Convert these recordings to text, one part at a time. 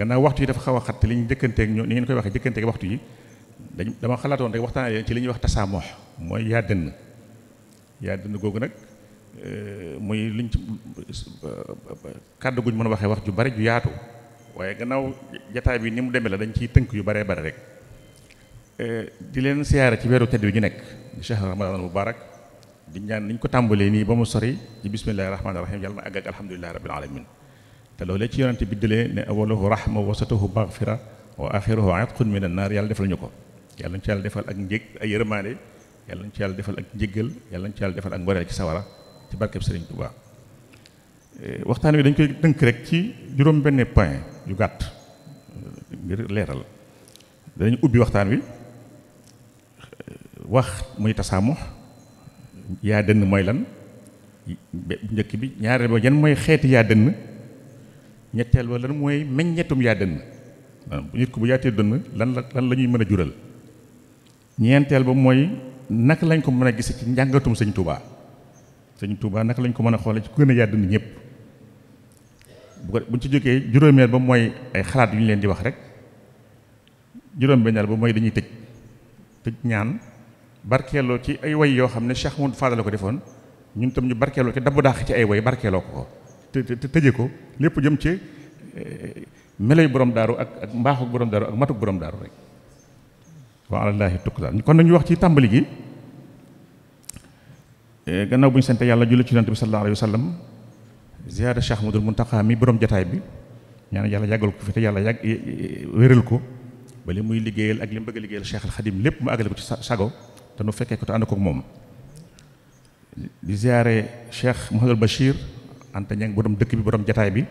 gannaaw waxtu yi dafa xaw a xat te li ñu jëkkanteeg ñoo ni ngeen koy waxee jëkkanteeg waxtu yi dama xalaatoon rek waxtaan leen ci li ñuy wax tasaamox mooy yaa dënn googu nag muy luñ ci kàddu guñ mën a waxee wax ju bari ju yaatu waaye gannaaw jataay bi ni mu demee la dañ ciy tënk yu baree bari rek di leen siyaare ci weeru tedd wi ñu nekk di shahr ramadan mubarak di ñaan niñ ko tàmbalee nii ba mu sori ci bismillahi rahmaani rahim yàlla na àgg ak alhamdulillahi rabbil alamin te loolu ci yonente bi dalee ne awaluhu rahma wasatuhu maghfira wa axiruhu atqun min an naar yàlla defal ñu ko yàlla ñu ci yàlla defal ak njég ay yërmaande yàlla ñu ci yàlla defal ak njéggal yàlla ñu ci yàlla defal ak ngoreel ci sawara ci barkeb Sëriñ Tuubaa waxtaan wi dañ koy tënk rek ci juróom benn point yu gàtt ngir leeral dañu ubbi waxtaan wi wax muy tasaamu yaa dënn mooy lan bu njëkk bi ñaareel ba yan mooy xeeti yaa dënn ñetteel ba lan mooy meññetum yaa dënn bu nit ko bu yaatee dënn lan la ñuy mën a jural ñeenteel ba mooy naka lañ ko mën a gise ci njàngatum sëñ Touba naka lañ ko mën a xoole ci ku gën a yaa dënn ñëpp buñ ci jógee juróomeel ba mooy ay xalaat yu ñu leen di wax rek juróom-benneel ba mooy dañuy tëj ñaan barkeeloo ci ay way yoo xam ne Cheikh Mouhamadou Fadal la ko defoon ñun tam ñu barkeeloo ci dabu daax ci ay way barkeeloo ko te tëje ko lépp jëm ci meloy borom daaru ak mbaaxuk borom daaru ak matuk borom daaru rek wa alallaahi tuklaan kon nañu wax ci tàmbali gi gannaaw bu ñu sante yàlla julli ci yonent bi sallallahu alayhi wa sallam ziyaara Cheikh Mouhamadoul Mountakha mi borom jataay bi ñaan yàlla yàggal ko fi te yàlla yàgg wéral ko ba li muy liggéeyal ak li mu bëgg a liggéeyal Cheikh al Khadim lépp mu àggale ko ci sago te nu fekkee ko te ànd ko moom di ziyaare Cheikh Mouhamadoul Bachir Anta Ñang borom dëkk bi borom jataay bi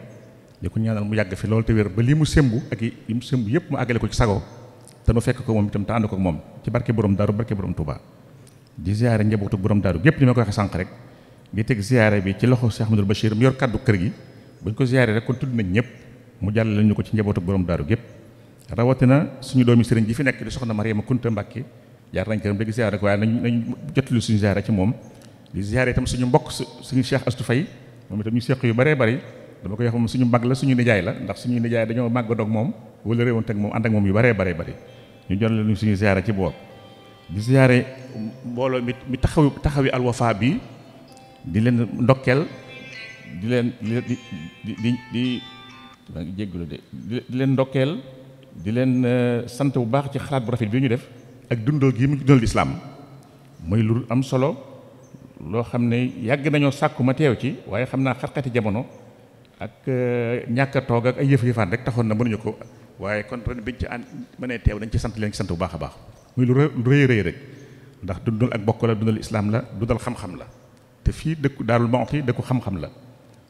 di ko ñaanal mu yàgg fi loolu te wér ba li mu sémbu ak yi mu sémbu yëpp mu àggale ko ci sago te nu fekk ko moom itam te ànd ko moom ci barke borom daaru barke borom Touba di ziyaare njabootu borom daaru gépp ni ma ko waxee sànq rek di teg ziyaare bi ci loxo Cheikh Mouhamadoul Bachir mu yor kàddu kër gi buñ ko ziyaare rek kon tudd nañ ñëpp mu jàllale ñu ko ci njabootu borom daaru gépp rawatina suñu doomi sëriñ ji fi nekk di soxna Mariama Kunta Mbàkke jaar nañ këram dégg ziyaare ko waaye nañ jotali suñu ziyaare ci moom di ziyaare itam suñu mbokk suñu Cheikh Astou Faye moom itam ñu seq yu bëree bëri dama koy wax moom suñu mag la suñu nijaay la ndax suñu nijaay dañoo màgg doog moom wala réewoon teg moom ànd ak moom yu bëree bëri ñu jotali ñu suñu ziyaare ci boor di ziyaare mbooloo mi taxawi alwafa bi di leen ndokkeel di leen di maa ngi jéggulu di leen ndokkeel di leen sant bu baax ci xalaat bu rafet bi ñu def ak dundal gi mu dundal lislaam mooy lu am solo loo xam ne yàgg nañoo sàkku ma teew ci waaye xam naa xat-xati jamono ak ñàkk a toog ak ay yëf-yëfaan rek taxoon na mënuñu ko waaye kon ren biñ ci ànd mënee teew dañ ci sant leen ci sant bu baax a baax muy lu rëy rek ndax dundal ak bokk la dundal islaam la dundal xam-xam la te fii dëkku Daarul Muxti dëkku xam-xam la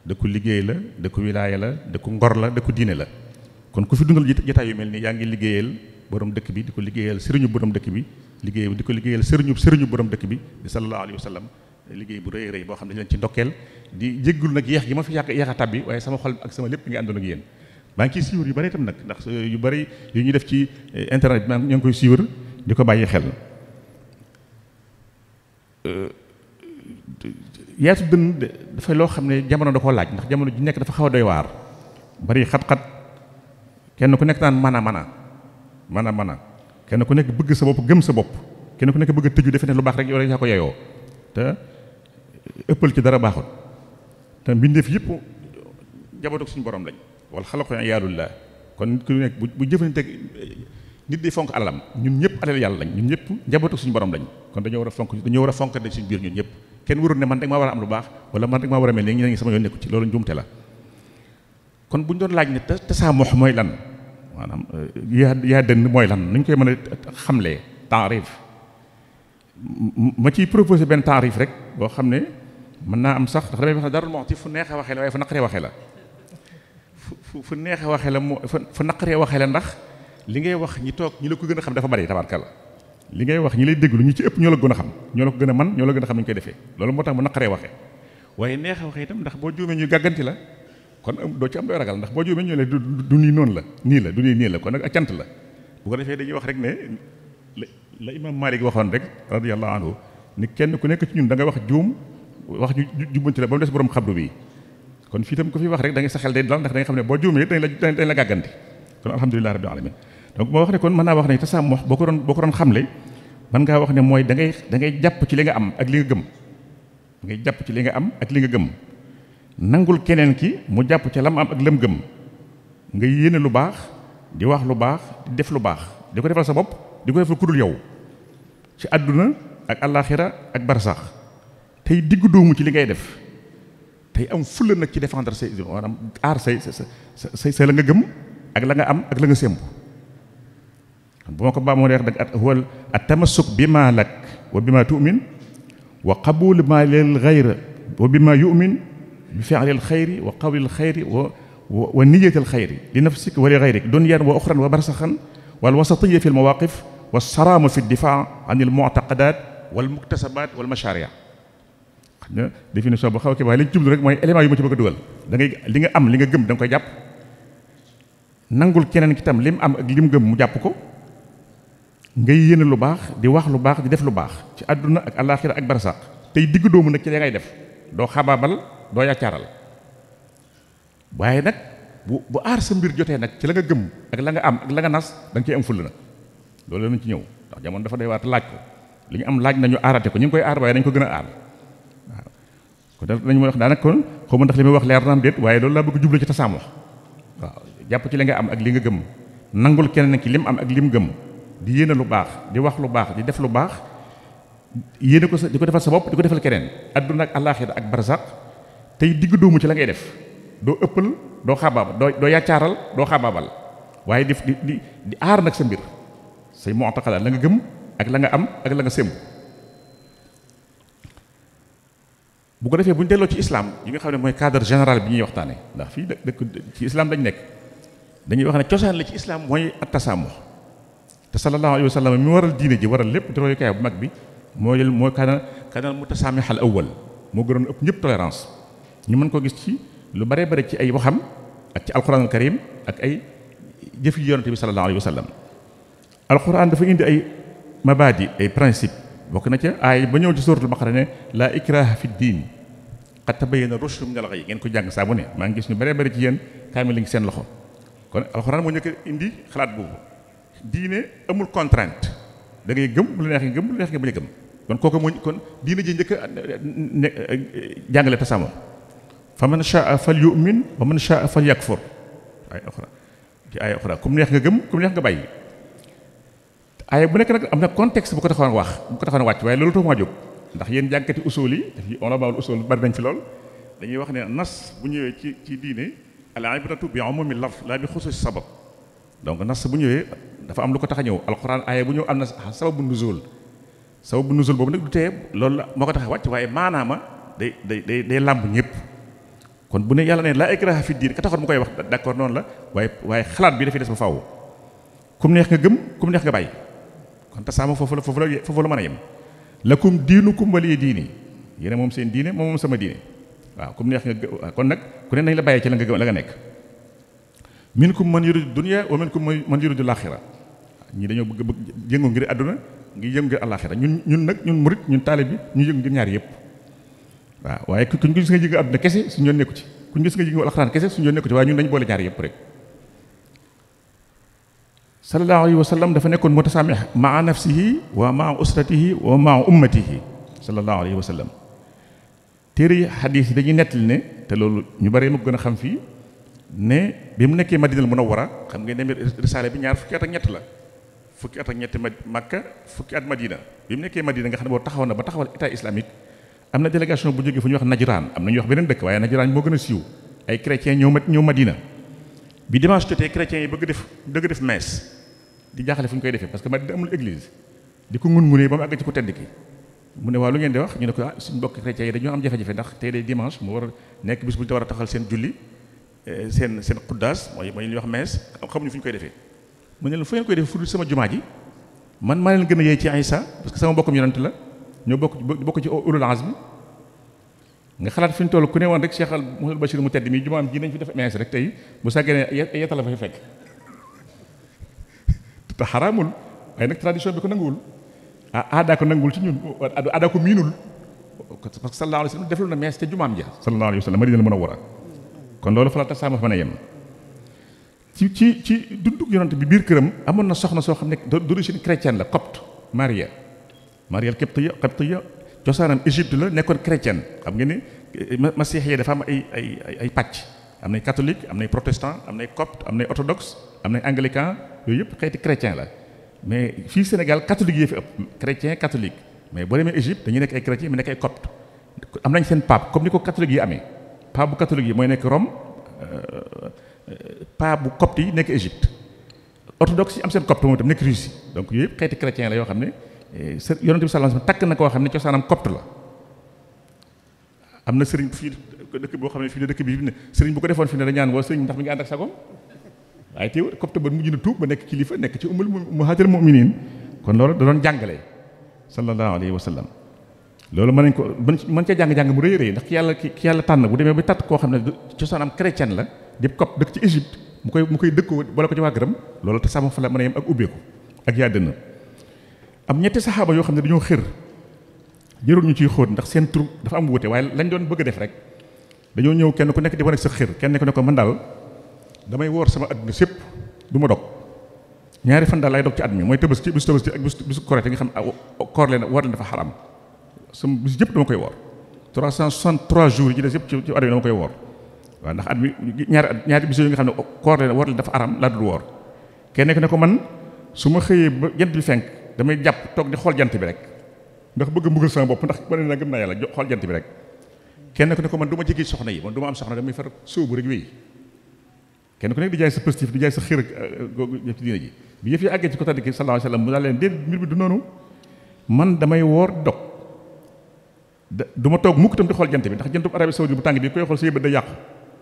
dëkku liggéey la dëkku wilaaya la dëkku ngor la dëkku diine la kon ku fi dundal jotaay yu mel nii yaa ngi liggéeyal borom dëkk bi di ko liggéeyal sëriñu borom dëkk bi di ko liggéeyal sëriñu borom dëkk bi di sallallahu alayhi wa sallam liggéey bu rëy boo xam ne leen ci ndokkeel di jéggul nag yeex gi ma fi yeex a tabbi waaye sama xol ak sama lépp ngi àndoon ak yéen maa ngi ciy siiwar yu bari itam nag ndax yu bari yu ñuy def ci internet bi ñoo ngi koy siiwar di ko bàyyi xel yaatu dënn dafay loo xam ne jamono da koo laaj ndax jamono ji nekk dafa xaw a doy waar bari xat-xat kenn ku nekk naan mana kenn ku nekk bëgg sa bopp gëm sa bopp kenn ku nekk bëgg a tëju defe ne lu baax rek yow rek yaa ko yeyoo te ëppal ci dara baaxut te mbindeef yëpp njabootu suñu borom lañ wala xalaqu iyaalullah kon nit ku nekk bu jëfandikoo nit di fonk alalam ñun ñëpp alal yàlla lañ ñun ñëpp njabootu suñu borom lañ kon dañoo war a fonk dañ suñu biir ñun ñëpp kenn warul ne man rek maa war a am lu baax wala man rek maa war a mel ni ñeneen ñi sama yoon nekku ci loolu njuumte la kon bu ñu doon laaj ne tasaamox mooy lan maanaam yaa dënn mooy lan nuñ koy mën a xamlee taarif ma ciy proposé benn taarif rek boo xam ne mën naa am sax ndax damay wax ne Daarul Muxti fu neexee waxee la waaye fu naqaree waxee la fu neexee waxee la fu naqaree waxee la ndax li ngay wax ñi toog ñi la ko gën a xam dafa bari tabarkalla li ngay wax ñi lay déglu ñi ci ëpp ñoo la gën a xam ñoo la ko gën a man ñoo la gën a xam ni ñu koy defee loolu moo tax mu naqaree waxee waaye neexee waxee itam ndax boo juumee ñu gàgganti la kon doo ci am doy ragal ndax boo juumee ñu ne du nii noonu la nii la du nii la kon nag ak cant la bu ko defee dañuy wax rek ne la imam Malik waxoon rek radiyallahu anhu ni kenn ku nekk ci ñun da nga wax juum wax ñu jubbanti la ba mu des borom xabru bi kon fii tam ko fi wax rek da ngay sa xel day dal ndax da nga xam ne boo juumee dañ la gàgganti kon alhamdulilah rabbil alamin donc moo wax ne kon mën naa wax ne tasaamuh boo ko doon xamle mën ngaa wax ne mooy da ngay jàpp ci li nga am ak li nga gëm da ngay jàpp ci li nga am ak li nga gëm nangul keneen ki mu jàpp ci lam am ak lam gëm nga yéene lu baax di wax lu baax di def lu baax di ko defal sa bopp di ko defal ku dul yow ci àdduna ak àllaaxira ak barsax tey diggu doomu ci li ngay def tey am fulla nag ci défendre say maanaam aar say la nga gëm ak la nga am ak la nga sémb bu ma ko baa moo neex dag huwa at tamassuk bi ma lak wa bi ma tu'min wa qabul ma lil ghayr wa bi ma yu'min bi fi'lil xayri wa qawlil xayri wa niyatil xayri li nafsik wa li ghayrik dunyan wa uxran wa barsaxan wal wasatiyya fi al mawaqif wa sarama fi difaa an al mu'taqadat wal muktasabat wal mashari' xam nga définition bu xaw a waaye li ñu jublu rek mooy élément yu ma ci bëgg a dugal da ngay li nga am li nga gëm da nga koy jàpp nangul keneen ki tam lim am ak lim gëm mu jàpp ko ngay yéene lu baax di wax lu baax di def lu baax ci àdduna ak àllaaxira ak barsaq tey diggu doomu nag ci la ngay def doo xabaabal doo yàccaaral waaye nag bu aar sa mbir jotee nag ci la nga gëm ak la nga am ak la nga nas da nga cey am fulla nag loolu la nañ ci ñëw ndax jamono dafa day waat laaj ko li ñu am laaj nañu aarate ko ñu ngi koy aar waaye dañ ko gën a aar waaw kon dañu wax daanaka kon xaw ma ndax li muy wax leer na am déet waaye loolu laa bëgg jublu ci tasaamuh waaw jàpp ci li nga am ak li nga gëm nangul keneen ki lim am ak lim gëm di yéene lu baax di wax lu baax di def lu baax yéene ko di ko defal sa bopp di ko defal keneen adduna ak àllaaxira ak barzaq tey digg doomu ci la ngay def doo ëppal doo xabaabal doo yàccaaral doo xabaabal waaye di aar nag sa mbir say mu'taqadaat la nga gëm ak la nga am ak la nga sémb bu ko defee bu ñu delloo ci islam yi nga xam ne mooy cadre général bi ñuy waxtaane ndax fii dëkk ci islam dañ nekk dañuy wax ne cosaan la ci islam mooy at-tasaamuh te sallallahu alayhi wa sallam mi waral diine ji waral lépp di royukaay bu mag bi mooy kanal mutasaamih al awwal moo gënoon ëpp ñëpp tolérance ñu mën ko gis ci lu bare bare ci ay waxam ak ci alquran al karim ak ay jëf yi yonante bi sallallahu alayhi wa sallam alquran dafa indi ay mabadi ay principe bokk na ca aay ba ñëw ci suratul baqara ne laa ikraha fi diin qad tabayyana rushdu minal ghayy ngeen ko jàng saa bu ne maa ngi gis ñu bare bare ci yéen kaamil la ngi seen loxo kon alquran moo njëkk indi xalaat boobu diine amul contrainte da ngay gëm bu la neexee gëm bu la neexee nga bañ a gëm kon kooku moo kon diine ji njëkk a jàngale tasaamoo fa man shaa fal yu'min wa man shaa fal yakfur ay alxuraan ci ay alxuraan ku mu neex nga gëm ku mu neex nga bàyyi ay bu nekk nag am na contexte bu ko taxawoon wax bu ko taxawoon wàcc waaye loolu tax maa jóg ndax yéen jànkati usul yi daf on la baawul usul bari nañ fi lool dañuy wax ne nas bu ñëwee ci diine al ibratu bi umumi lafz la bi xusuus sabab donc nas bu ñëwee dafa am lu ko tax a ñëw alxuraan aaya bu ñëw am na sababu nuzul boobu nag du tee loolu la moo ko tax a wàcc waaye maanaama day làmb ñëpp kon bu ne yàlla ne laa ikraha fi diin ka taxoon mu koy wax d'accord noonu la waaye xalaat bi dafay des ba faaw kum neex nga gëm kum neex nga bàyyi kon tasaama foofu la mën a yem lakum diinukum waliya diini yéen moom seen diine moom sama diine waaw kum neex nga kon nag ku ne nañ la bàyyee ci la nga nekk minkum man yuridu dunya wa minkum man yuridu laaxira ñi dañoo bëgg yëngu ngir àdduna ngi yëngu ngir àllaaxira ñun murit ñun taalib bi ñu yëngu ngir ñaar yëpp waaw waaye kuñ gis nga yëngu àdduna kese suñu yoon nekku ci kuñ gis nga yëngu alxuraan kese suñu yoon nekku ci waaye ñun dañu boole ñaar yëpp rek sallallahu alayhi wa sallam dafa nekkoon mutasaamih maa nafsihi wa maa usratihi wa maa ummatihi sallallahu alayhi wa sallam téere yi xadiis yi dañuy nettali ne te loolu ñu bari ma gën a xam fii ne bi mu nekkee Madinal Munawwara xam ngeen ne risaale bi ñaar fukki at ak ñett la fukki at ak ñetti Makka fukki at Madina bi mu nekkee Madina nga xam ne boo taxaw na ba taxawal état islamique am na délégation bu jógee fu ñuy wax Najraan am na ñuy wax beneen dëkk waaye Najraan moo gën a siiw ay chrétiens ñëw Madina bi dimanche jotee chrétiens yi bëgg def messe di jaaxale fu ñu koy defee parce que Madina amul église di ko ngun-ngunee ba mu àgg ci ku tedd ki mu ne waaw lu ngeen di wax ñu ne ko suñu mbokk chrétiens yi dañoo am jafe-jafe ndax tey day dimanche mu war a nekk bis bu ñu te war a taxal seen julli seen xuddaas mooy li ñuy wax messe xamuñu fu ñu koy defee mu ne leen fu ngeen koy defee fu sama jumaa ji man maa leen gën a yey ci Isa parce que sama mbokkum yonent la ñoo bokk ci ulul azmi nga xalaat fi ñu toll ku ne woon rek Cheikh al Mouhamadou Bachir mu tedd mi jumaam ji nañ fi def messe rek tey bu sàggee ne yetta la fay fekk te xaraamul waaye nag tradition bi ko nanguwul aadaa ko nanguwul ci ñun aadaa ko miinul parce que sallallahu alayhi wa sallam deflu na messe ca jumaam ja sallallahu alayhi wa sallam Madina Munawwara kon loolu fa la tasaama fa mën a yem ci dundu yonent bi biir këram amoon na soxna soo xam ne d'origine chrétienne la copte Maria Qibtiya cosaanam Égypte la nekkoon chrétienne. xam nga ni masiix yi dafa am ay pàcc, am nay catholique, am nay protestant, am nay copte, am nay orthodoxe, am nay anglican, yooyu yëpp xeeti chrétien la. mais fii Sénégal catholique yi fi ëpp chrétien catholique, mais boo demee Égypte dañuy nekk ay chrétien mais nekk ay copte. am nañ seen pape comme ni ko catholique yi amee, pape bu catholique yi mooy nekk Rome, pape bu copte yi nekk Égypte, orthodoxe yi am seen copte moom itam nekk Russie. donc yooyu yëpp xeeti chrétien la yoo xam ne yonent bi sallallahu alayhi wasallam takk na koo xam ne cosaanam copte la. am na sëriñ fii dëkk boo xam ne fii dëkk bi ne sëriñ bu ko defoon fi ne dañaan woo sëriñ ndax mi ngi ànd ak sagom, waaye teewul copte ba mujj na tuub ba nekk kilifa nekk ci ummul muhaajir mu'minin. kon loolu da doon jàngale sallallahu alayhi wa sallam. loolu mën nañ ko mën ca jàng-jàng mu rëy rëy ndax ki yàlla tànn bu demee ba tàtt koo xam ne cosaanam chrétien la di copte dëkk ci Égypte mu koy dëkkoo boole ko ci waa këram, loolu te sama fa la mën a yem ak ubbeeku ak yaa dënn. am ñetti saxaaba yoo xam ne dañoo xër, jërul ñu ciy xóot ndax seen tur dafa am wuute, waaye lañ doon bëgg a def rek dañoo ñëw kenn ku nekk di wane sa xër. kenn ku ne ko man daal damay woor sama àdduna sépp du ma dog, ñaari fan daal lay dog ci at mi, mooy Tabaski bisu Tabaski ak bisu Korite nga xam koor leen woor leen dafa xaram. sama bis yëpp dama koy woor 363 jours yi ci des yëpp ci at mi dama koy woor. waaw ndax at mi ñaari bis yi nga xam ne koor leen woor leen dafa xaram laa dul woor. kenn ku ne ko man su ma xëyee ba jant bi fenk damay jàpp toog di xool jant bi rek ndax bëgg a mbugal sama bopp ndax man naa gëm naa yàlla xool jant bi rek. kenn ku ne ko man du ma jege soxna yi, man du ma am soxna damay far sóobu rek wéy. kenn ku nekk di jaay sa positif di jaay sa xër googu ci diina ji. bi yëf yi àggee ci ko tàddi ki sallallahu alayhi wasallam mu daal leen déet mbir bi du noonu, man damay woor dog du ma toog mukk tam di xool jant bi ndax jantub Arabie Saoudite bu tàng bi koy xool say bët day yàqu.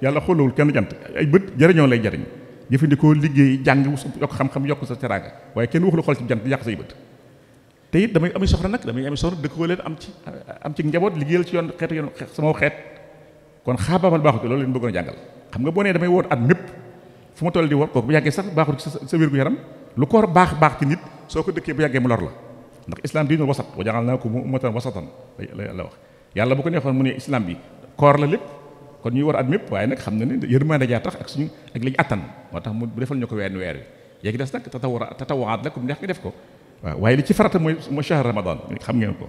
yàlla xoolawul kenn jant, ay bët jariñoo lay jariñ, jëfandikoo liggéey jàng yokk xam-xam yokk sa teraanga, waaye kenn waxul xool ci jant di yàq say bët. te it damay ami soxna nag, damay ami soxna dëkk leen am ci njaboot liggéeyal ci yoon sama xeet. kon xaabaabal baaxut loolu leen bëggoon a jàngal. xam nga boo nee damay woor at mépp fu ma toll di woor kooku bu yàggee sax baaxul ci sa wér gu yaram. lu koor baax ci nit soo ko dëkkee bu yàggee mu lor la, ndax islam diinul wasat wa ja'alnaakum ummatan wasatan la wax. yàlla bu ko neexoon mu ne islam bi koor la lépp, kon ñuy war at mépp, waaye nag xam na ne yërmande jaa tax ak suñu ak li ñu attan moo tax mu defal ñu ko weer wi. léegi des nag tatawaat la comme neex nga def ko waaw, waaye li ci farata mooy shahr ramadan xam ngeen ko.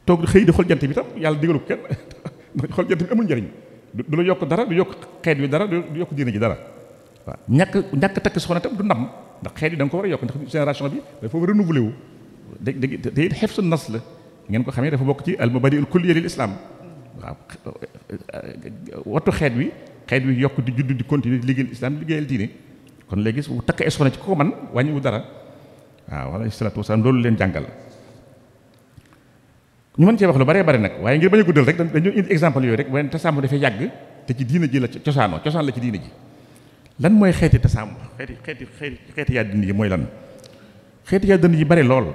toog xëy di xool jant bi tam yàlla digalu ko kenn xool jant bi amul njëriñ, du la yokk dara, du yokk xeet wi dara, du yokk diine ji dara. waaw ñàkk takk soxna tam du ndam, ndax xeet yi da nga ko war a yokk ndax génération bi dafa war a renouveler wu. te it hifzu nas la ngeen ko xamee dafa bokk ci al mabadi al kulliya lil islam. waaw wattu xeet wi yokk di judd di continuer di liggéeyal islam liggéeyal diine. kon léegi su takk ay soxna ci ko man wàññiwu dara. waaw alayhi salaatu wasalaam loolu leen jàngal. ñu mën cee wax lu baree bare nag, waaye ngir bañ a guddal rek dañu indi exemple yooyu rek, waaye tasaamu dafay yàgg te ci diina ji la cosaan la ci diina ji. lan mooy xeeti tasaamu xeeti yaa dënd yi mooy lan? xeeti yaa dënd yi bare lool,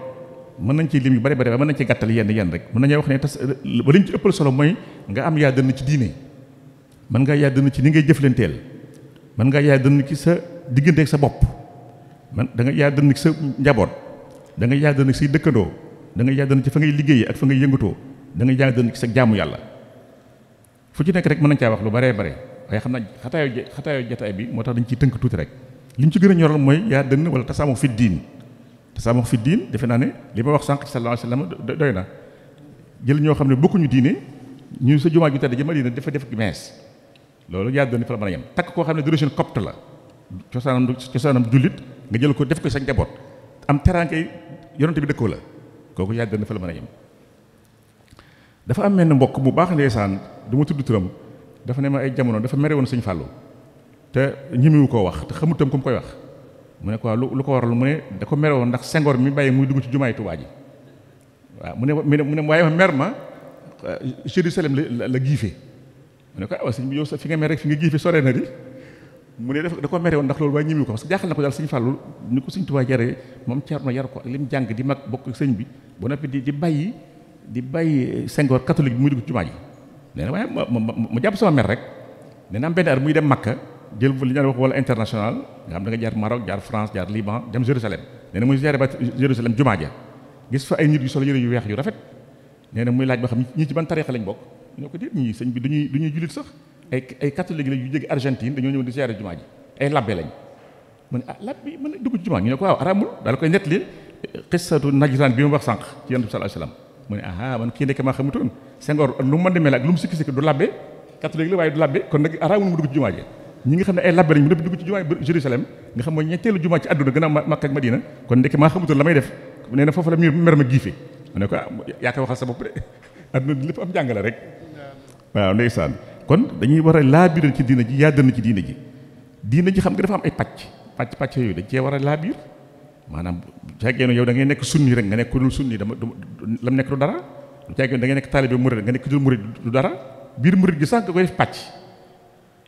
mën nañ ci lim yu bare waaye mën nañ ci gàttal yenn rek. mën nañoo wax ne ba liñ ci ëppal solo mooy nga am yaa dënd ci diine. mën nga yaa dënd ci ni ngay jëflanteel, mën nga yaa dënd ci sa digganteeg sa bopp, da nga yaa dënd ci sa njaboot, da nga yaa dënd ci say dëkkandoo, da nga yaa dënd ci fa ngay liggéeyee ak fa ngay yëngatoo, da nga yaa dënd ci sa jaamu yàlla. fu ci nekk rek mën nañ caa wax lu bare waaye xam naa xataayoo jotaay bi moo tax dañ ciy tënk tuuti rek. li mu ci gën a ñoral mooy yaa dënn wala tasaamu fi diin. tasaamu fi diin defe naa ne li ma wax sànq ci sallallahu alayhi wasallam doy na. jël ñoo xam ne bokkuñu diine ñu sa jumaa ju tedd ji Madina dafa def mees, loolu yaa dënn fa la mën a yem. takk koo xam ne d'origine copte la, cosaanam jullit nga jël ko def ko sa njaboot am teraangay yonent bi dëkkoo la, kooku yaa dënn fa la mën a yem. dafa am menn mbokk bu baax ndeysaan du ma tudd turam, dafa ne ma ay jamono dafa mere woon Sëñ Fàllu te ñimiwu koo wax te xamutam ku mu koy wax. mu ne ko lu ko waral mu ne da ko mere woon ndax Senghor mi bàyyi muy dugg ci jumaay Tuubaa ji. waaw mu ne waaye mer ma Jérusalem la giifee. mu ne ko sëñ bi yow fi nga mer rek fi nga giifee sore na di. mu ne da ko mere woon ndax loolu waaye ñimiwu ko parce que jaaxal na ko daal Sëñ Fàllu ni ko Sëñ Tuubaa jaree moom Ceerno yar ko ak li mu jàng di mag bokk sëñ bi ba noppi di bàyyi Senghor catholique bi muy dugg ci jumaa ji. nee na waaye mu jàpp sama mer rek nee na am benn at muy dem Makka jël li ñu wax wala international nga xam da nga jaar Maroc jaar France jaar Liban dem Jérusalem. nee na muy ziyaare ba Jérusalem jumaa ja gis fa ay nit yu solo yëre yu weex yu rafet. nee na muy laaj ba xam ñii ci ban tariixa lañ bokk ñoo ko déet ñii sëñ bi du ñuy jullit sax ay catholique la yu jóge Argentine dañoo ñëw di ziyaare jumaa ji ay labbe lañ. mu ne lab bi mën na dugg ci jumaa ñu ne ko waaw araamul daal koy nettali xissatu Najraan bi mu wax sànq ci Yonent bi sallallahu alayhi wasallam mu ne man kii nekk maa xamutoon Senghor lu mu mën di mel ak lu mu sikki du labbe catholique la waaye du labbe kon nag araamul mu dugg ci jumaa ji ñi nga xam ne ay labbe lañ mu dëpp dugg ci jumaa Jérusalem nga xam mooy ñetteelu jumaa ci àdduna gën a Makka ak Madina kon ndekk maa xamutoon la may def nee na foofu la mer ma giife mu ne ko yaa koy waxal sa bopp de àdduna lépp am jàngale rek waaw ndeysaan kon dañuy war a laabiral ci diina ji yàddana ci diina ji xam nga dafa am ay pàcc yooyu dañ cee war a laabiir maanaam bu fekkee ne yow da ngay nekk sunni rek nga nekk ku dul sunni lam nekk du dara bu fekkee da ngay nekk taalibe murid nga nekk ku dul murid du dara biir murid gi sax nga koy def pàcc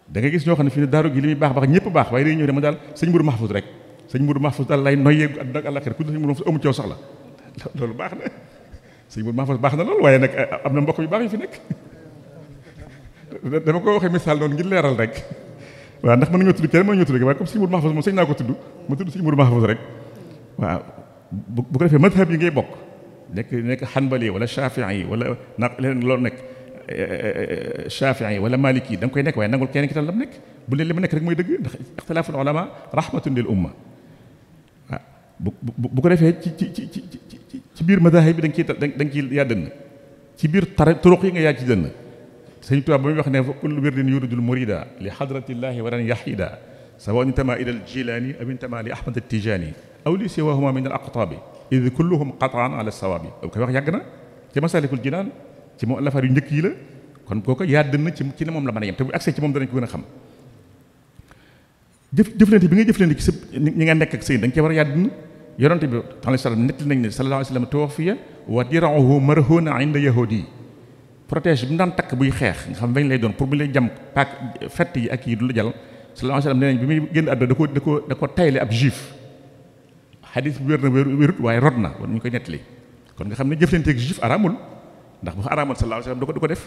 da ngay gis ñoo xam ne fii ne daaru gi li muy baax ñëpp baax waaye day ñëw dama daal sëñ Mourou Mahfouz rek sëñ Mourou Mahfouz daal lay noyyee àdduna ak àllaxira ku dul sëñ Mourou Mahfouz amu ci yow soxla loolu baax na sëñ Mourou Mahfouz baax na loolu waaye nag am na mbokk yu baax yu fi nekk dama ko waxee misaal noonu ngir leeral rek waaw ndax mën nañoo tudd kenn mën nañoo tudd waaye comme sëñ Mourou Mahfouz moom sëñ naa ko tudd ma tudd sëñ Mourou Mahfouz rek waaw bu ko defee madhab yi ngay bokk nekk xanbali wala shafii wala leneen loolu nekk shafii wala maliki da nga koy nekk waaye nangul kenn ki tam la mu nekk bu leen li ma nekk rek mooy dëgg ndax ixtilaaful ulama rahmatun lil umma waaw bu ko defee ci biir madahib bi da nga ciy yaa dënn ci biir turuq yi nga yaa ci dënn sëñ Tuubaa ba muy wax ne fa kullu wirdin yuridul murida li hadratillahi walan yahida sawa intama ila al jilani aw intama li ahmad al tijani aw li siwahuma min al aqtabi id kulluhum qataan ala sawabi koy wax yàgg na ci masalikul jinaan ci moom lafaar yu njëkk yi la kon kooku yaa dënn ci ne moom la mën a yem te bu accès ci moom danañ ko gën a xam jëflante bi ngay jëflante ci sa ñi nga nekk ak sëy da nga cee war a yaa dënn yonente bi alayhi salaam nettali nañ ne sallallahu alayhi wa sallam tuwaffiya wa dir'uhu marhuna inda yahudi protège bi mu daan takk buy xeex nga xam bañ lay doon pour bu lay jam paak fett yi ak yi du la jàll sallallahu alayhi wa sallam nee nañ bi muy génn àdduna da ko tayle ab juif xadis bi wér na wérut waaye rod na war ñu koy nettali kon nga xam ne jëflanteeg juif araamul ndax bu araamul sallallahu alayhi wa sallam du ko def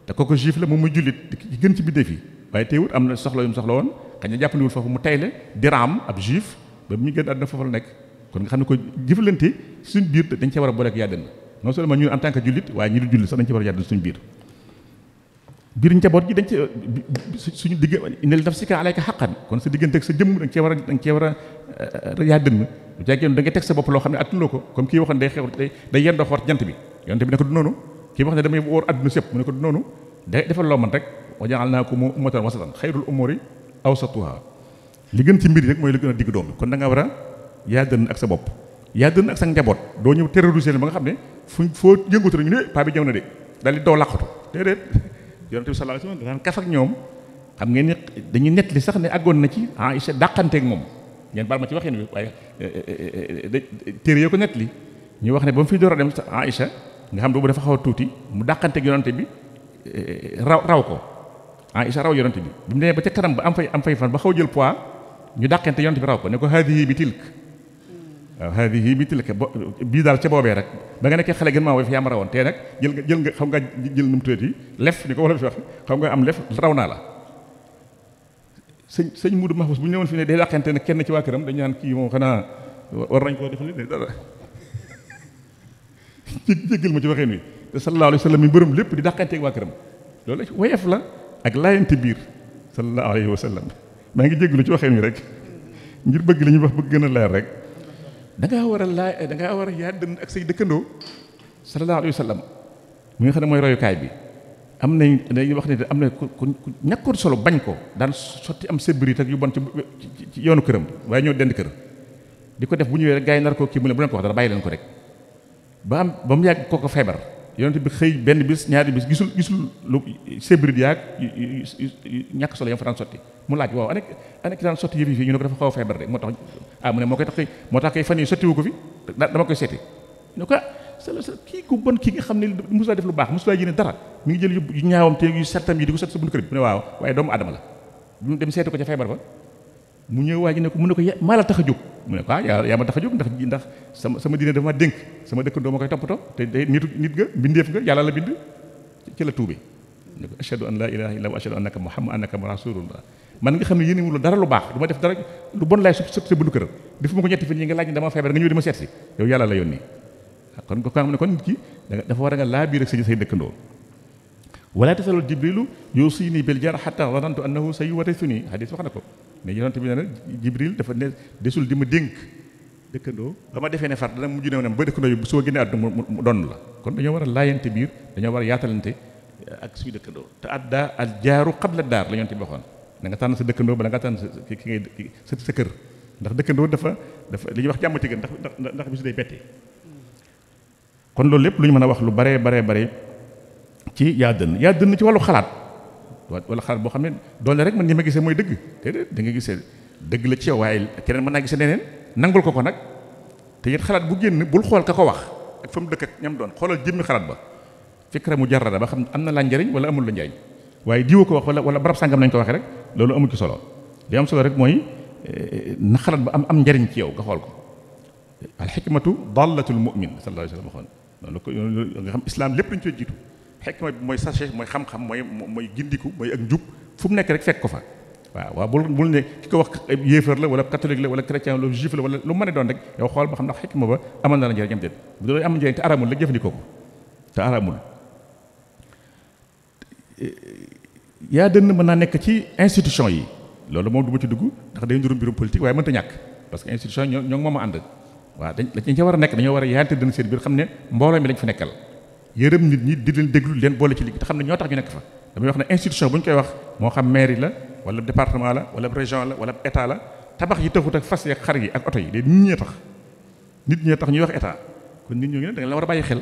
te kooku juif la moom muy jullit ci gën ci bindee fii waaye teewut am na soxla yu mu soxla woon xëy na jàppandiwul foofu mu tayle diraam ab juif ba mu génn àdduna foofu la nekk kon nga xam ne ko jëflante suñ biir dañ cee war a boole ak yàddana non seulement ñun en tant que jullit waaye ñi du jullit sax dañ ci war a yàddana suñu biir njaboot gi dañ ci suñu digg inal nafsika alayka haqqan kon sa diggante ak sa jëmm da nga cee war a yàddana bu fekkee da nga teg sa bopp loo xam ne attuloo ko comme kii waxoon day xew day yendoo xoor jant bi yonte bi ne ko du noonu kii wax ne damay wóor adduna sépp mu ne ko du noonu day defal loo man rek wa ja'alnaakum ummatan wasatan xayrul umuri awsatuha li gën ci mbir yi rek mooy li gën a digg doom kon da nga war a yaa dënn ak sa bopp yaa dënn ak sa njaboot doo ñëw terroriser ba nga xam ne foo yëngatu rek ñu ne paa bi ñëw na de daal di doo làqatu déedéet yonente bi sallallahu alayhi wasallam daan kaf ak ñoom xam ngeen ni dañuy nettali sax ne àggoon na ci Aïcha dàqanteeg moom ngeen baal ma ci waxin wi waaye téere yoo ko nettali ñu wax ne ba mu fi door a dem Aïcha nga xam ne boobu dafa xaw a tuuti mu dàqanteeg yonente bi raw ko Aïcha raw yonente bi mu demee ba ca kanam ba am fay fan ba xaw jël poids ñu dàqante yonente bi raw ko ne ko haadihi bi tilk waaw haadihi bi tilk bii daal ca boobee rek ba nga nekkee xale gën maa woy fi yaa ma rawoon te nag jël nga xam nga jël nu mu tuddati lef ni ko wala fi wax xam nga am lef raw naa la sëñ Mourou Mahfouz bu ñu ñëwoon fi ne day dàqante ne kenn ci waa këram dañu naan kii moom xanaa war nañ koo def li ne dara jéggal ma ci waxeen wi te sallallahu alayhi wa sallam mi bërëm lépp di dàqanteeg waa këram loolu woyef la ak laayante biir sallallahu alayhi wa sallam maa ngi jéggalu ci waxeen wi rek ngir bëgg li ñuy wax bëgg gën a leer rek da ngaa war a yaa dënn ak say dëkkandoo sallallahu alayhi wa sallam mi nga xam ne mooy royukaay bi am nañ dañuy wax ne am na ku ñàkkoon solo bañ ko daan sotti am sébbrit ak yu bon ci yoonu këram waaye ñoo dend kër di ko def bu ñëwee rek gars yi nar koo kii mu ne bu leen ko wax dara bàyyi leen ko rek ba mu yàgg kooko feebar yonent bi xëy benn bis ñaari bis gisul lu sébbrit yaag ñàkk solo yam fa daan sotti mu laaj waaw ana ki daan sotti yëf yi fii ñu ne ko dafa xaw a feebar rek moo tax mu ne moo tax kay fan yi sottiwu ko fi dama koy seeti ñu ne ko kii ku bon kii nga xam ne mosulaa def lu baax mosulaa yéene dara mi ngi jël yu ñaawam te yu settam yi di ko set sa bunt kër bi mu ne waaw waaye doomu aadama la mu dem seeti ko ca feebar ba mu ñëw waa ji ne ko mu ne ko maa la tax a jóg mu ne ko yaa ma tax a jóg ndax sama diine dafa ma dénk sama dëkkandoo ma koy toppatoo te nit nga bindeef nga yàlla la bind ci la tuube ne ko ashhadu an la ilaha illa wa ashhadu annaka muhammadan rasulullah man nga xam ne yéene wul dara lu baax du ma def dara lu bon laay sot sa buntu kër defu ma ko ñetti fan yi nga laaj ne dama feebar nga ñëw di ma seet si yow yàlla la yónni kon ko xam ne kon nit ki dafa war a nga laa biir ak say dëkkandoo wala tasalul jibrilu yusini bil jar hatta zanantu annahu sayuwarithuni hadis wax na ko mais yonent bi nee na Jibril dafa ne desul di ma dénk dëkkandoo ba ma defee ne far dana mujj ne ba dëkkandoo yi bu soo génnee àdduna mu donn la kon dañoo war a laayante biir dañoo war a yaatalante ak suñu dëkkandoo te adda al jaaru qabla daar la yonent bi waxoon da nga tànn sa dëkkandoo bala nga tànn ki ngay sa kër ndax dëkkandoo dafa li ñuy wax jàmm ci gën ndax bisu day bette kon loolu lépp lu ñu mën a wax lu bare ci yaa dënn ci wàllu xalaat wala xalaat boo xam ne doole rek man ni ma gisee mooy dëgg te da nga gisee dëgg la ci yow waaye keneen mën naa gisee neneen nangul ko nag te it xalaat bu génn bul xool ka ko wax ak fa mu dëkk ak ñam doon xoolal jëmmi xalaat ba fikra mu jarrada ba xam am na la njariñ wala amul la njariñ waaye diwa ko wax wala barab sàngam nañ ko waxee rek loolu amul ci solo li am solo rek mooy na xalaat ba am njariñ ci yow nga xool ko al xikmatu dallatul mu'min sallallahu alayhi wa sallam waxoon loolu ko nga xam islam lépp lañu ci jiitu xikma bi mooy sachet mooy xam-xam mooy gindiku mooy ak njub fu mu nekk rek fekk ko fa waaw bul ne ki ko wax yéefar la wala catholique la wala chrétien la juif la wala lu mën a doon rek yow xool ba xam ndax xikma ba amal na la njëriñ am déet bu doon am njëriñ te aramul la jëfandikoo ko te aramul yaa dënn mën naa nekk ci institution yi loolu moom du ma ci dugg ndax day ndurum mbirum politique waaye mënta ñàkk parce que institution yi ñoo ngi moom a ànd waaw dañ ca war a nekk dañoo war a yaante dënn seen biir xam ne mbooloo mi lañ fa nekkal yërëm nit ñi di leen déglu leen boole ci liggéey te xam ne ñoo tax ñu nekk fa damay wax ne institution bu ñu koy wax moo xam mairie la wala département la wala région la wala état la tabax yi taxut ak fas yi ak xar yi ak oto yi de nit ñee tax ñuy wax état kon nit ñoo ngi ne da nga la war a bàyyi xel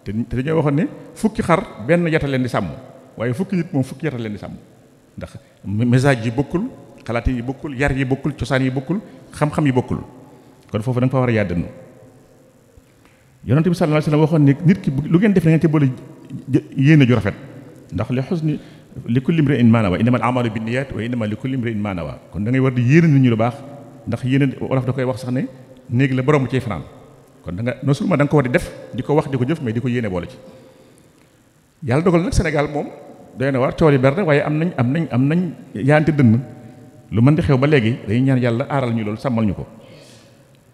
te dañoo waxoon ne fukki xar benn yata leen di sàmm waaye fukki nit moom fukki yata leen di sàmm ndax message yi bokkul xalaat yi bokkul yar yi bokkul cosaan yi bokkul xam-xam yi bokkul kon foofu da nga fa war a yàddanu yonent bi sallallahu alayhi wasallam waxoon ne nit ki lu ngeen def na ngeen ci boole yéene ju rafet ndax li husni li kulli imri'in ma nawa innamal a'malu binniyat wa innama li kulli imri'in ma nawa kon da ngay war di yéene nit ñi lu baax ndax yéene wolof da koy wax sax ne néegi la borom bu ciy fanaan kon da nga non seulement da nga ko war di def di ko wax di ko jëf mais di ko yéene boole ci yàlla dogal nag Sénégal moom doy na war cool yi berne waaye am nañ yaante dënn lu mën di xew ba léegi dañuy ñaan yàlla aaral ñu loolu sàmmal ñu ko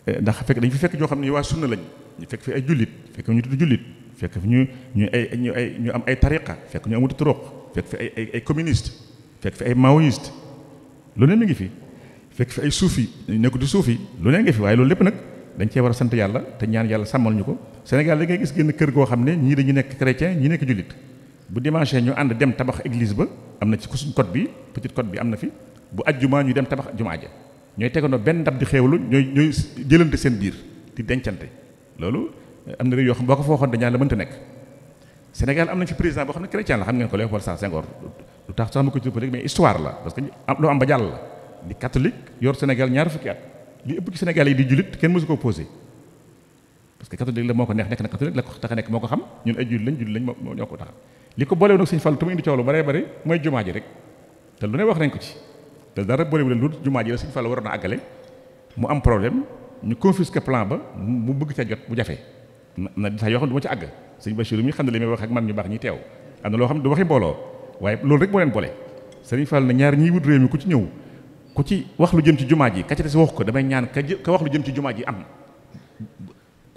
ndax fekk dañ fi fekk ñoo xam ne waa sunna lañ ñu fekk fi ay jullit fekk ñu tudd jullit fekk fi ñu am ay tariqa fekk ñu amut turuq fekk fi ay communiste fekk fi ay maoïste lu ne mi ngi fi fekk fi ay suufi nekku di suufi lu ne ngi fi waaye loolu lépp nag dañ cee war a sant yàlla te ñaan yàlla sàmmal ñu ko Sénégal da ngay gis génn kër goo xam ne ñii dañu nekk chrétien ñii nekk jullit bu dimanche ñu ànd dem tabax église ba am na ci suñ code bi petite code bi am na fi bu ajjuma ñu dem tabax jumaa ja ñooy tegandoo benn ndab di xeewlu ñooy jëlante seen biir di dencante loolu am na réew yoo xam boo ko fa waxoon dañaa la mënta nekk Sénégal am nañ fi président boo xam ne chrétien la xam ngeen ko Léopold Sédar Senghor lu tax sax ma ko ci politique mais histoire la parce que loo am ba jàll la di catholique yor Sénégal ñaar fukki at li ëpp ci Sénégal yi di jullit kenn mësu ko posé parce que catholique la moo ko neex nekk na catholique la ko tax a nekk moo ko xam ñun ay jullit lañ moo ñoo ko tax li ko boolewu nag Sëñ Fallu te mu indi coow lu bare bare mooy jumaa ji rek te lu ne wax nañ ko ci te dara boolewu leen lu jumaa ji la Sëñ Fallu waroon a àggale mu am problème ñu confisqué plan ba mu bëgg ca jot bu jafe na sax yoo xam ne du ma ci àgg sëñ Bachir mi xam ne li may wax ak man ñu baax ñi teew am na loo xam ne du waxi mbooloo waaye loolu rek moo leen boole Sëriñ Fall na ñaar ñiy wut réew mi ku ci ñëw ku ci wax lu jëm ci jumaa ji ka ci des wax ko damay ñaan ka wax lu jëm ci jumaa ji am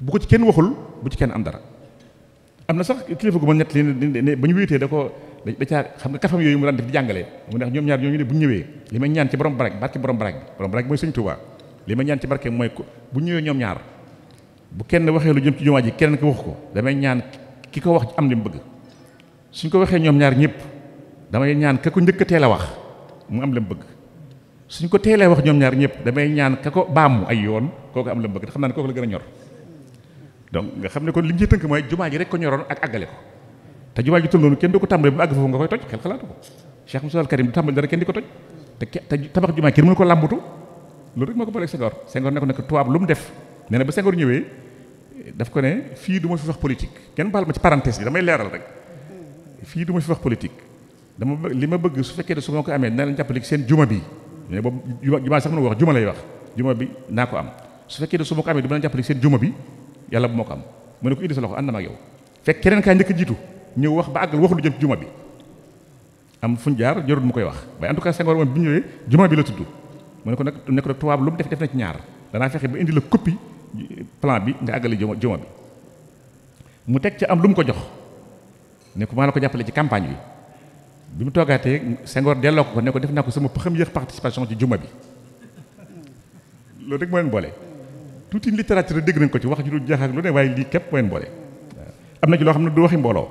bu ko ci kenn waxul bu ci kenn am dara am na sax kilifa gu ma ñett li ba ñu wéetee da caa xam nga kafam yooyu mu daan def di jàngale mu neex ñoom ñaar ñooñu ne bu ñu ñëwee li may ñaan ci borom barke borom barke mooy Sëñ Tuubaa li ma ñaan ci barke mooy bu ñëwee ñoom ñaar bu kenn waxee lu jëm ci jumaa ji kenn ko wax ko damay ñaan ki ko wax am li mu bëgg suñ ko waxee ñoom ñaar ñëpp damay ñaan ka ko njëkk a teel a wax mu am li mu bëgg suñ ko teelee wax ñoom ñaar ñëpp damay ñaan ka ko baamu ay yoon kooku am li mu bëgg te xam naa ne kooku la gën a ñor donc nga xam ne kon li ñu ci tënk mooy jumaa ji rek ko ñoroon ak àggale ko te jumaa ji toll noonu kenn du ko tàmbale bu àgg foofu nga koy toj xel xalaatu ko Cheikh Moussa Al Karim du tàmbale dara kenn di ko toj te tabax jumaa kenn mënu ko làmbutu loolu rek moo ko booleeg Senghor ne ko nekk tubaab lu mu def nee na ba Senghor ñëwee daf ko ne fii du ma fi wax politique kenn baal ma ci parenthèse bi damay leeral rek fii du ma fi wax politique li ma bëgg su fekkee ne su ma ko amee dina leen jàppale seen juma bi mais boobu jumaa sax mën wax juma lay wax juma bi naa ko am su fekkee ne su ma ko amee du ma leen jàppale seen juma bi yàlla bu moo ko am mu ne ko indi sa loxo ànd na ma ak yow fekk keneen kaa njëkk a jiitu ñëw wax ba àggal wax lu jëm ci juma bi am fuñ jaar jarul mu koy wax waaye en tout cas Senghor moom bi ñëwee juma bi la tudd mu ne ko nag tubaab lu mu def na ci ñaar danaa fexe ba indi la copie plan bi nga àggale juma bi mu teg ca am lu mu ko jox ne ko maa la ko jàppale ci campagne bi bi mu toogaatee Senghor delloo ko ne ko def naa ko sama première participation ci juma bi loolu rek moo leen boole. tuuti littérature dégg nañ ko ci wax ju dul jeex ak lu ne waaye lii képp moo leen boole am na ci loo xam ne du waxi mbooloo.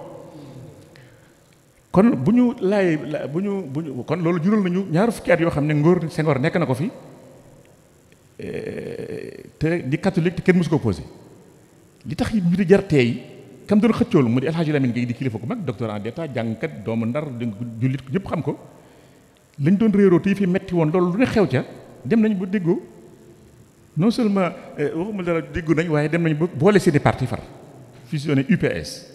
kon bu ñu kon loolu jural nañu ñaar fukki at yoo xam ne ngóor Senghor nekk na ko fi te di catholique te kenn mësu ko posé li tax ñu di jar teey kam doon xëccoolu mu di El Hadji Lamine Gueye di kilifa ko mag docteur en d'état jàngkat doomu Ndar jullit ko ñëpp xam ko lañ doon réeroo te fi metti woon loolu lu ne xew ca dem nañ ba déggoo non seulement waxuma dara déggu nañ waaye dem nañ ba boole seeni parti far fusionné UPS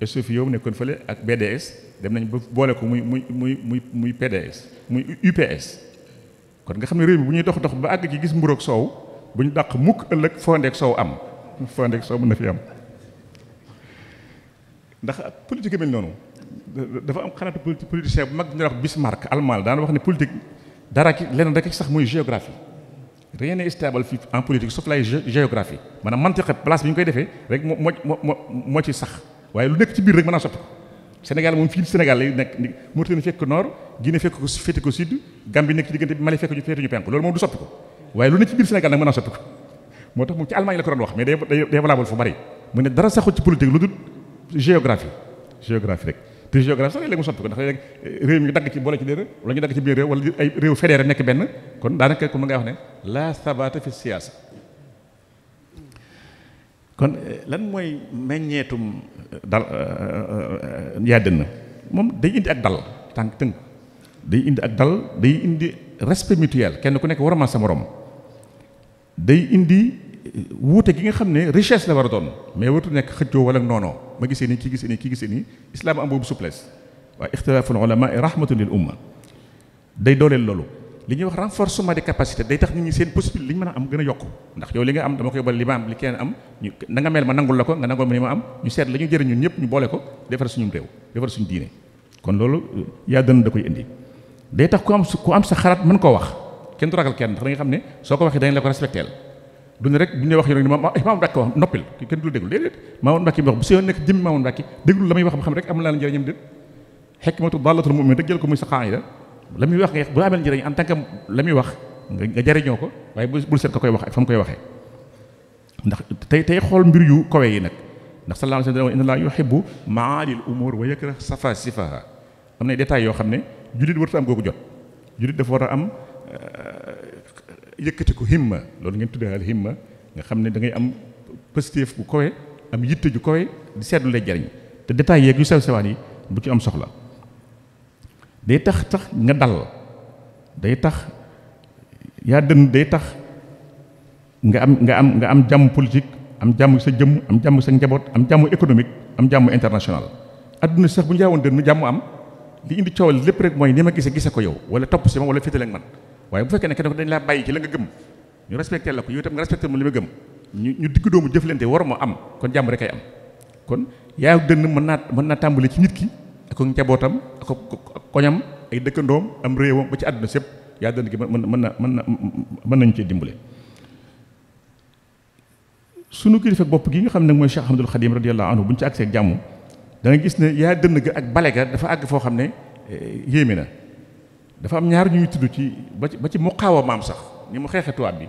SOFI yow nekkoon fële ak BDS dem nañ ba boole ko muy PDS muy UPS kon nga xam ne réew mi bu ñuy dox ba àgg ci gis mburoog soow bu ñu dàq mukk ëllëg fondeek soow am fondeek soow mën na fi am ndax politique mel noonu dafa am xanaatu politicien bu mag bu ñuy wax Bismarck allemand daana wax ne politique dara ki leneen rek sax muy géographie rien n'est stable fii en politique sauf la géographie maanaam mantiqe place bi ñu koy defee rek moo ci sax waaye lu nekk ci biir rek mën naa soppi ko Sénégal moom fii Sénégal lay nekk Mauritanie fekk ko nord Guinée fekk ko féete ko sud Gambie nekk ci diggante bi Mali fekk ñu féete ñu penku loolu moom du soppi ko waaye lu nekk ci biir Sénégal nag mën naa soppi ko moo tax moom ci Allemagne la ko doon wax mais day valable fu bari mu ne dara saxul ci politique lu dul géographie rek te géographie sax léegi mu soppi ko ndax léegi réew mi dagg ci boole ci déer wala ñu dagg ci biir réew wala ay réew fédéré nekk benn kon daanaka comme nga wax ne la sabata fi siyaasa kon lan mooy meññeetum dal yaa dënn moom day indi ak dal tënk day indi ak dal day indi respect mutuel kenn ku nekk war a sa morom day indi wuute gi nga xam ne richesse la war a doon mais wartu nekk xëccoo wala noonoo ma gisee nii kii gisee nii kii gisee nii islam am boobu souplesse waaye ixtilaaful ulama rahmatun lil umma day dooleel loolu li ñuy wax renforcement des capacités day tax nit ñi seen possibilité li ñu mën a am gën a yokk ndax yow li nga am dama koy boole li ma am li kenn am ñu na nga mel ma nangul la ko nga nangul ma li ma am ñu seet la ñu jëriñ ñun ñëpp ñu boole ko defar suñu réew defar suñu diine kon loolu yaa dënn da koy indi day tax ku am sa xalaat mën koo wax kenn du ragal kenn ndax da nga xam ne soo ko waxee dañ la ko respecteel du ne rek bu ñu wax yow Mamadou Mbacke wax noppil kenn du déglu déedéet Mamadou Mbacke mi wax bu see nekk jëmmi Mamadou Mbacke déglu la muy wax ba xam rek am na la njëriñam déet hikmatu dallatul mu'min rek jël ko muy sa qaida la muy wax nga bu amee njëriñ en tant que la muy wax nga jariñoo ko waaye bul seet ka koy wax ak fa mu koy waxee ndax tey xool mbir yu kawe yi nag ndax sallallahu alayhi wa sallam inna allaha yuhibbu ma'alil umur wa yakrah safasifaha am na détails yoo xam ne jullit warta am googu jot jullit dafa war a am yëkkati ko himma loolu ngeen tuddee al himma nga xam ne da ngay am positif bu kawe am yitte ju kawe di seetlu lay jariñ te détails yeeg yu sew sewaan yi bu ci am soxla day tax nga dal day tax yaa dënn day tax nga am jàmm politique am jàmm sa jëmm am jàmm sa njaboot am jàmm économique am jàmm international adduna sax bu ñu jaawoon dënn jàmm am li indi coowal lépp rek mooy ni ma gise ko yow wala topp si ma wala féetale ak man waaye bu fekkee ne kenn dañ laa bàyyi ci la nga gëm ñu respecté la ko yow itam nga respecté mu li ma gëm ñu digg doomu jëflante war ma am kon jàmm rek ay am kon yaa dënn mën naa tàmbali ci nit ki ak njabootam ak koñam ay dëkkandoom am réewam ba ci àdduna sépp yaa dënn gi mën nañu cee dimbale sunu kilifa bopp gi nga xam ne mooy Cheikh Ahmadul Khadim radiyallahu anhu bu ñu ci àggsee ak jàmm da nga gis ne yaa dënn ga ak bale ga dafa àgg foo xam ne yéeme na dafa am ñaar ñuy tudd ci ba ci muqaawa maam sax ni mu xeexe tubaab bi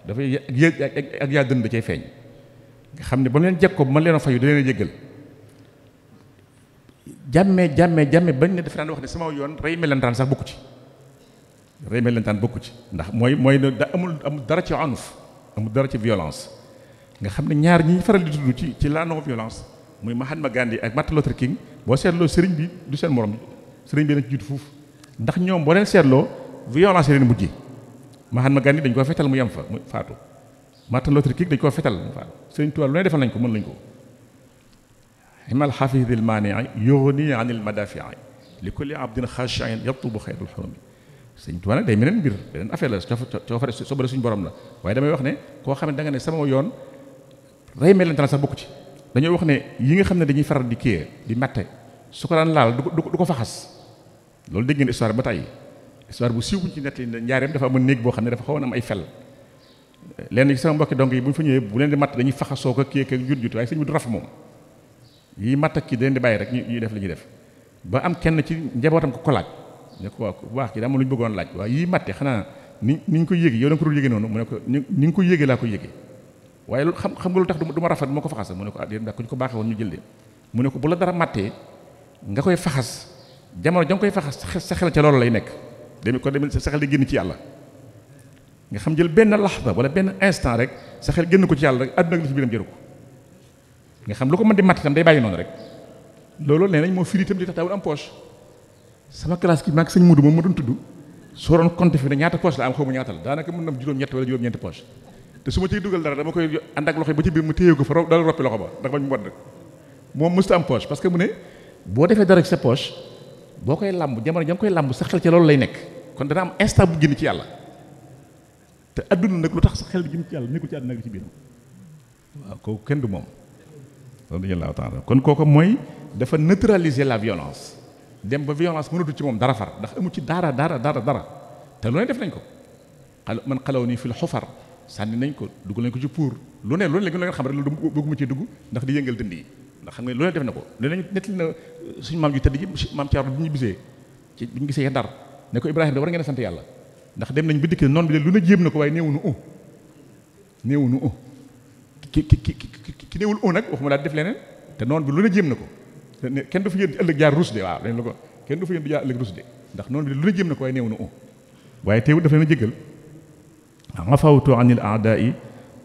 dafay ak yaa dënn da cay feeñ nga xam ne ba mu leen jeg ko ba ma leen a fayu da leen a jéggal jàmme bañ ne dafa daan wax ne sama yoon rey melentaan sax bokku ci rey melentaan bokku ci ndax mooy da amul dara ci anuf amul dara ci violence nga xam ne ñaar ñi faral di tudd ci la non violence muy Mahatma Gandhi ak Martin Luther King boo seetloo sëriñ bi du seen morom sëriñ bi na ci jiitu fuuf ndax ñoom boo leen seetloo violence leen mujjee Mahatma Gandhi dañ koo fetal mu yem fa mu faatu Martin Luther King dañ koo fetal mu faatu sëriñ Tuubaa lu ne defal nañ ko mën lañ ko himal xafidil maanii yughni anil madafii li kulli abdin xaashiin yatlubu xayrul xurumi sëriñ Tuubaa nag day meneen mbir beneen affaire la coofare sobare suñu borom la waaye damay wax ne koo xam ne da nga ne sama yoon rey melentaan sax bokku ci dañoo wax ne yi nga xam ne dañuy faral di kii di matte su ko daan laal du ko faxas loolu dégg ngeen histoire ba tey histoire bu siiw buñ ci nettali njaareem dafa amoon néeg boo xam ne dafa xawoon am ay fel lenn ci sama mbokki donc yi bu ñu fa ñëwee bu leen di matt dañuy faxasoo ko kii ak jut waaye sëñ bi du raf moom yi matt ak kii da leen di bàyyi rek ñuy def li ñuy def ba am kenn ci njabootam ko laaj ne ko waaw bu baax ki daa am lu ñu bëggoon laaj waaw yii matte xanaa ni ñu ko yéegi yow da nga ko dul yéege noonu mu ne ko ni nga ko yéege laa ko yéege waaye loolu xam nga lu tax du ma rafet moo ko faxas mu ne ko ah ndax ku ñu ko baaxee woon ñu jël de mu ne ko bu la dara mattee nga koy faxas jamono ja nga koy faxas sa xel ca loolu lay nekk ko dem sa xel di génn ci yàlla nga xam jël benn laxda wala benn instant rek sa xel génn ko ci yàlla rek àdduna ak li ci biiram jëru ko nga xam lu ko mën di matt itam day bàyyi noonu rek loolu nee nañ moo firi itam di tax daawul am poche sama classe ki maag sëñ Mudu moom ma doon tudd soo doon compter fi ne ñaata poche la am xaw ma ñaata la daanaka mën na juróom-ñett wala juróom-ñeenti poche te su ma ciy dugal dara dama koy ànd ak loxo yi ba ci biir mu téye ko fa dala roppi loxo ba ndax bañ mu wadd moom mësta am poche parce que mu ne boo defee dara ci sa poche boo koy làmb jamono ja nga koy làmb sa xel ci loolu lay nekk kon dana am instant bu génn ci yàlla te adduna nag lu tax sa xel di génn ci yàlla nekkul ci àdduna nag ci biiram waaw kooku kenn du moom radiyallahu ta'ala kon kooku mooy dafa neutraliser la violence dem ba violence mënatu ci moom dara far ndax amu ci dara te lu ne def nañ ko man xalaw nii fil xufar sànni nañ ko dugg nañ ko ci pour lu ne la ngeen xam rek lu bëgguma ci dugg ndax di yëngal dënd yi ndax xam nga lu ne def na ko lu ne nettali na suñu maam ju tëdd ji maam Thierno bi ñu bisee ci bi ñu gisee Ndar ne ko Ibrahima da war ngeen a sant yàlla ndax dem nañ bi dikk noonu bi de lu ne jéem na ko waaye néewuñu ki néewul nag waxuma daal def leneen te noonu bi lu ne jéem na ko kenn du fi yéen ëllëg jaar rus de waaw dañ la ko kenn du fi yéen di jaar ëllëg rus de ndax noonu bi lu ne jéem na ko waaye néewuñu waaye teewul daf leen a jéggal afawtu anil aadai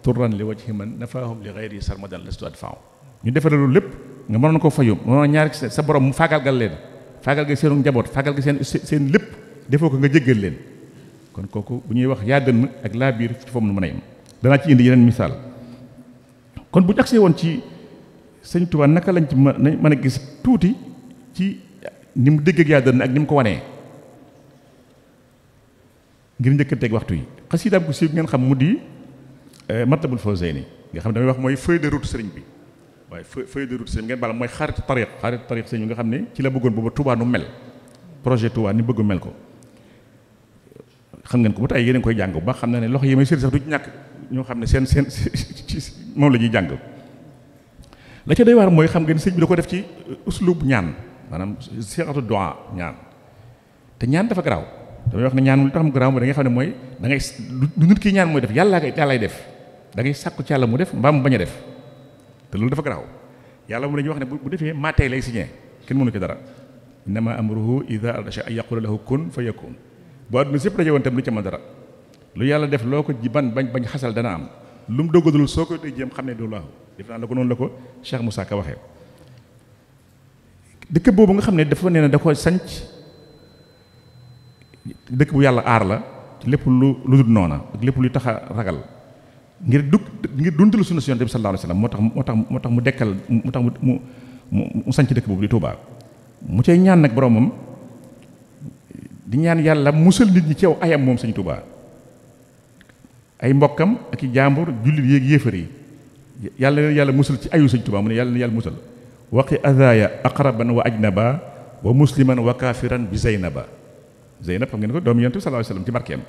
turran li wajhi man nafaahum li ghayri sarmadan lastu adfa'u ñu defal loolu lépp nga mënoon ko fayu mënoon ñaar sa borom mu faagalgal leen faagalgal seenu njaboot faagalgal seen lépp defoo ko nga jéggal leen kon kooku bu ñuy wax yaa dënn ak laa biir ci foofu nu mën a yem danaa ci indi yeneen misaal kon bu ñu agsee woon ci sëñ Tuubaa naka lañ ci mën a gis tuuti ci ni mu dégg ak yaa dënn ak ni mu ko wanee ngir njëkkanteeg waxtu yi xasiidaam ko siiw ngeen xam mu di Matlabul Fawzayni nga xam ne damay wax mooy feuille de route sëriñ bi waaye feuille de route sëriñ bi ngeen bala mooy xarit tariq sëriñ bi nga xam ne ci la bëggoon booba Touba nu mel projet Touba ni bëgg mel ko xam ngeen ko ba tey yéen a ngi koy jàng bu baax xam na ne loxo yi may sëriñ sax du ci ñàkk ñoo xam ne seen moom la ñuy jàng la ca doy waar mooy xam ngeen sëriñ bi da ko def ci uslub ñaan maanaam siixatu du'a ñaan te ñaan dafa garaaw damay wax ne ñaan lu tax mu garaaw mooy da nga xam ne mooy da ngay lu nit ki ñaan mooy def yàllaay def da ngay sàkku ci yàlla mu def mbaa mu bañ a def te loolu dafa garaaw yàlla mu dañuy wax ne bu defee maa tey lay signé kenn mënu ko dara innama amruhu idha arada shay'an an yaqula lahu kun fa yakun bu àdduna sépp daje woon tam lu ca mën dara lu yàlla def loo ko ji bañ xasal dana am lu mu dogadul soo ko tey jéem xam ne du laahu def naa la ko noonu la ko Cheikh Moussa Ka waxee dëkk boobu nga xam ne dafa nee na da ko sanc dëkk bu yàlla aar la ci lépp lu dul noona ak lépp luy tax a ragal ngir dundal sunna si Yonent bi sallallahu alayhi wasallam moo tax mu dekkal mu tax mu sanc dëkk boobu di Touba mu cay ñaan nag boromam di ñaan yàlla musal nit ñi ci aw ayam moom Sëñ Touba ay mbokkam ak i jaambur jullit yéeg yéefar yi yàlla musal ci ayu Sëñ Touba mu ne yàlla musal waqi adaya aqraban wa ajnaba wa musliman wa kafiran bi zaynaba Zeynab xam ngeen ko doomu Yonent bi sallallahu alayhi wasallam ci barkeem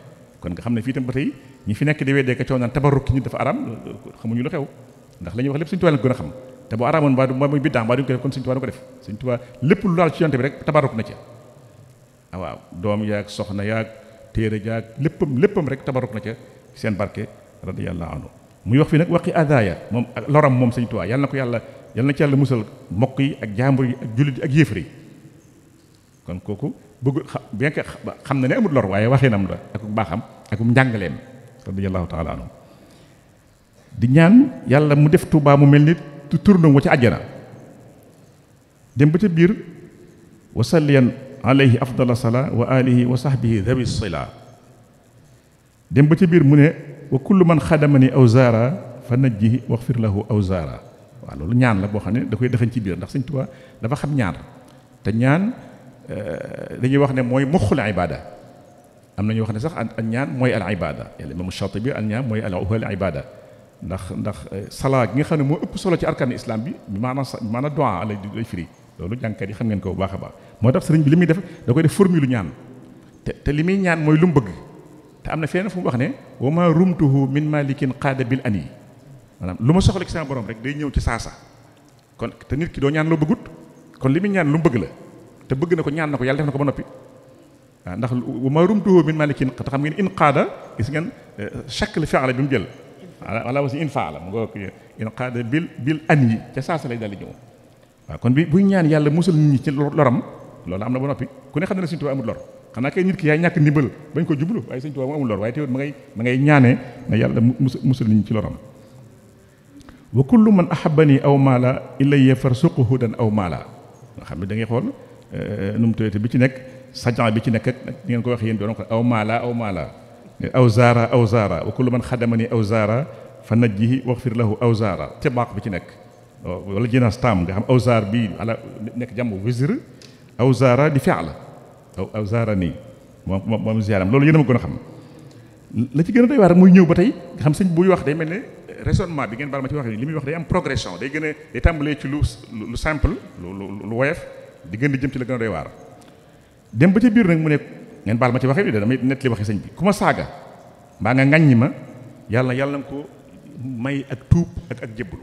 kon nga xam ne fii tam ba tey ñi fi nekk di weddee ka coow naan tabarruk ki nit dafa aram xamuñu lu xew ndax la ñuy wax lépp Sëñ Tuubaa la gën a xam te bu aramoon mbaa muy biddaa mbaa duñ ko def kon Sëñ Tuubaa du ko def Sëñ Tuubaa lépp lu laal ci Yonent bi rek tabarruk na ci waaw doom yaag soxna yaag téere yaag léppam rek tabarruk na ca seen barke radiyallahu anhu muy wax fii nag waqi adaya moom ak loram moom Sëñ Tuubaa yàlla na ci yàlla musal mbokk yi ak jaambur yi ak jullit yi ak yéefar yi kon kooku bëgg bien que xam na ne amul lor waaye waxinam la ak baaxam ak njàngaleem radiyallahu taala anhu di ñaan yàlla mu def Tuubaa mu mel ni turnam wa ci àjjana dem ba ca biir wa salliyan alayhi afdala sala wa alihi wa sahbihi dhawi sila dem ba ca biir mu ne wa kullu man xadamani aw zaara fa najjihi waxfir lahu aw zaara waaw loolu ñaan la boo xam ne da koy dëxañ ci biir ndax Sëñ Tuubaa dafa xam ñaan te ñaan dañuy wax ne mooy muxul ibada am na ñuy wax ne sax al ñaan mooy al ibada yàlla imam Shatibi al ñaan mooy al ibada ndax salaa gi nga xam ne moo ëpp solo ci arkaan islam bi maanaam du'a lay firi loolu jàngkat yi xam ngeen ko bu baax a baax moo tax sëriñ bi li muy def da koy def formule ñaan te li muy ñaan mooy lu mu bëgg te am na fenn fu mu wax ne wa ma rumtuhu min malikin qaada bil ani maanaam lu ma soxla ci sama borom rek day ñëw ci saasa kon te nit ki doo ñaan loo bëggut kon li muy ñaan lu mu bëgg la te bëgg na ko ñaan na ko yàlla def na ko ba noppi waaw ndax ma rumtuhu min malikin te xam ngeen in qaada gis ngeen shakl fi'la bi mu jël wala aussi in faala mu nga in qaada bil an yi ca saasa lay daal di ñëw waaw kon bi buy ñaan yàlla musal nit ñi ci loram loolu am na ba noppi ku ne xam ne Sëñ Tuubaa amul lor xanaa kay nit ki yaay ñàkk ndimbal bañ ko jublu waaye Sëñ Tuubaa mu amul lor waaye teewul ma ngay ñaanee na yàlla musal nit ñi ci loram wa kullu man ahabbani aw maala ilayya farsuqhu hudan aw maala nga xam ne da ngay xool nu mu tuddati bi ci nekk sajan bi ci nekk ak ni ngeen ko wax yéen doon ko aw maala aw zaara wa kullu man xadamani aw zaara fa najjihi waxfir lahu aw zaara tibaaq bi ci nekk wala jinaas taam nga xam aw zaar bii ala nekk jàmm wizr aw zaara di fi'la aw zaara nii moom ziyaaram loolu yéen a ma gën a xam la ci gën a doy waar muy ñëw ba tey nga xam sëñ buy wax day mel ne raisonnement bi ngeen baal ma ci wax li muy wax day am progression day gën a day tàmbalee ci lu simple lu woyof di gën di jëm ci la gën a doy waar dem ba ca biir nag mu ne ngeen baal ma ci waxe bi damay net li waxe sëñ bi ku ma saaga mbaa nga ŋàññi ma yàlla nga ko may ak tuub ak jébbalu